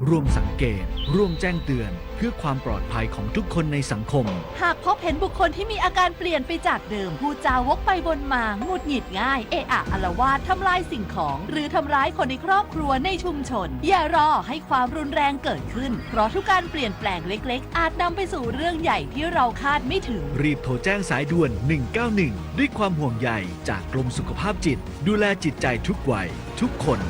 ร่วมสังเกต ร่วมแจ้งเตือน เพื่อความปลอดภัยของทุกคนในสังคม หากพบเห็นบุคคลที่มีอาการเปลี่ยนไปจากเดิม พูดจาวกไปวนมา หงุดหงิดง่าย เอะอะอาละวาด ทำลายสิ่งของ หรือทำร้ายคนในครอบครัว ในชุมชน อย่ารอให้ความรุนแรงเกิดขึ้น เพราะทุกการเปลี่ยนแปลงเล็กๆ อาจนำไปสู่เรื่องใหญ่ที่เราคาดไม่ถึง รีบโทรแจ้งสายด่วน หนึ่งเก้าหนึ่ง ด้วยความห่วงใยจากกรมสุขภาพจิต ดูแลจิตใจทุกวัย ทุกคน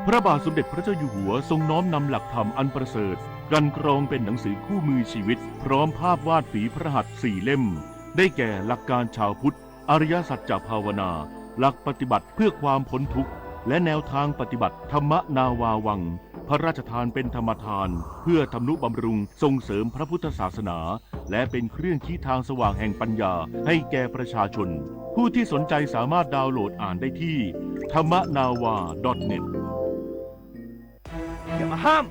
พระบาทสมเด็จพระเจ้าอยู่หัวทรงน้อมนำหลักธรรมอันประเสริฐ กลั่นกรองเป็นหนังสือคู่มือชีวิต พร้อมภาพวาดฝีพระหัตถ์สี่เล่ม ได้แก่หลักการชาวพุทธ อริยสัจจะภาวนา หลักปฏิบัติเพื่อความพ้นทุกข์ และแนวทางปฏิบัติ ธรรมนาวาวัง พระราชทานเป็นธรรมทาน เพื่อทำนุบำรุงส่งเสริมพระพุทธศาสนา และเป็นเครื่องชี้ทางสว่างแห่งปัญญาให้แก่ประชาชน ผู้ที่สนใจสามารถดาวน์โหลดอ่านได้ที่ ธรรมนาวา ดอทเน็ต อย่ามาห้าม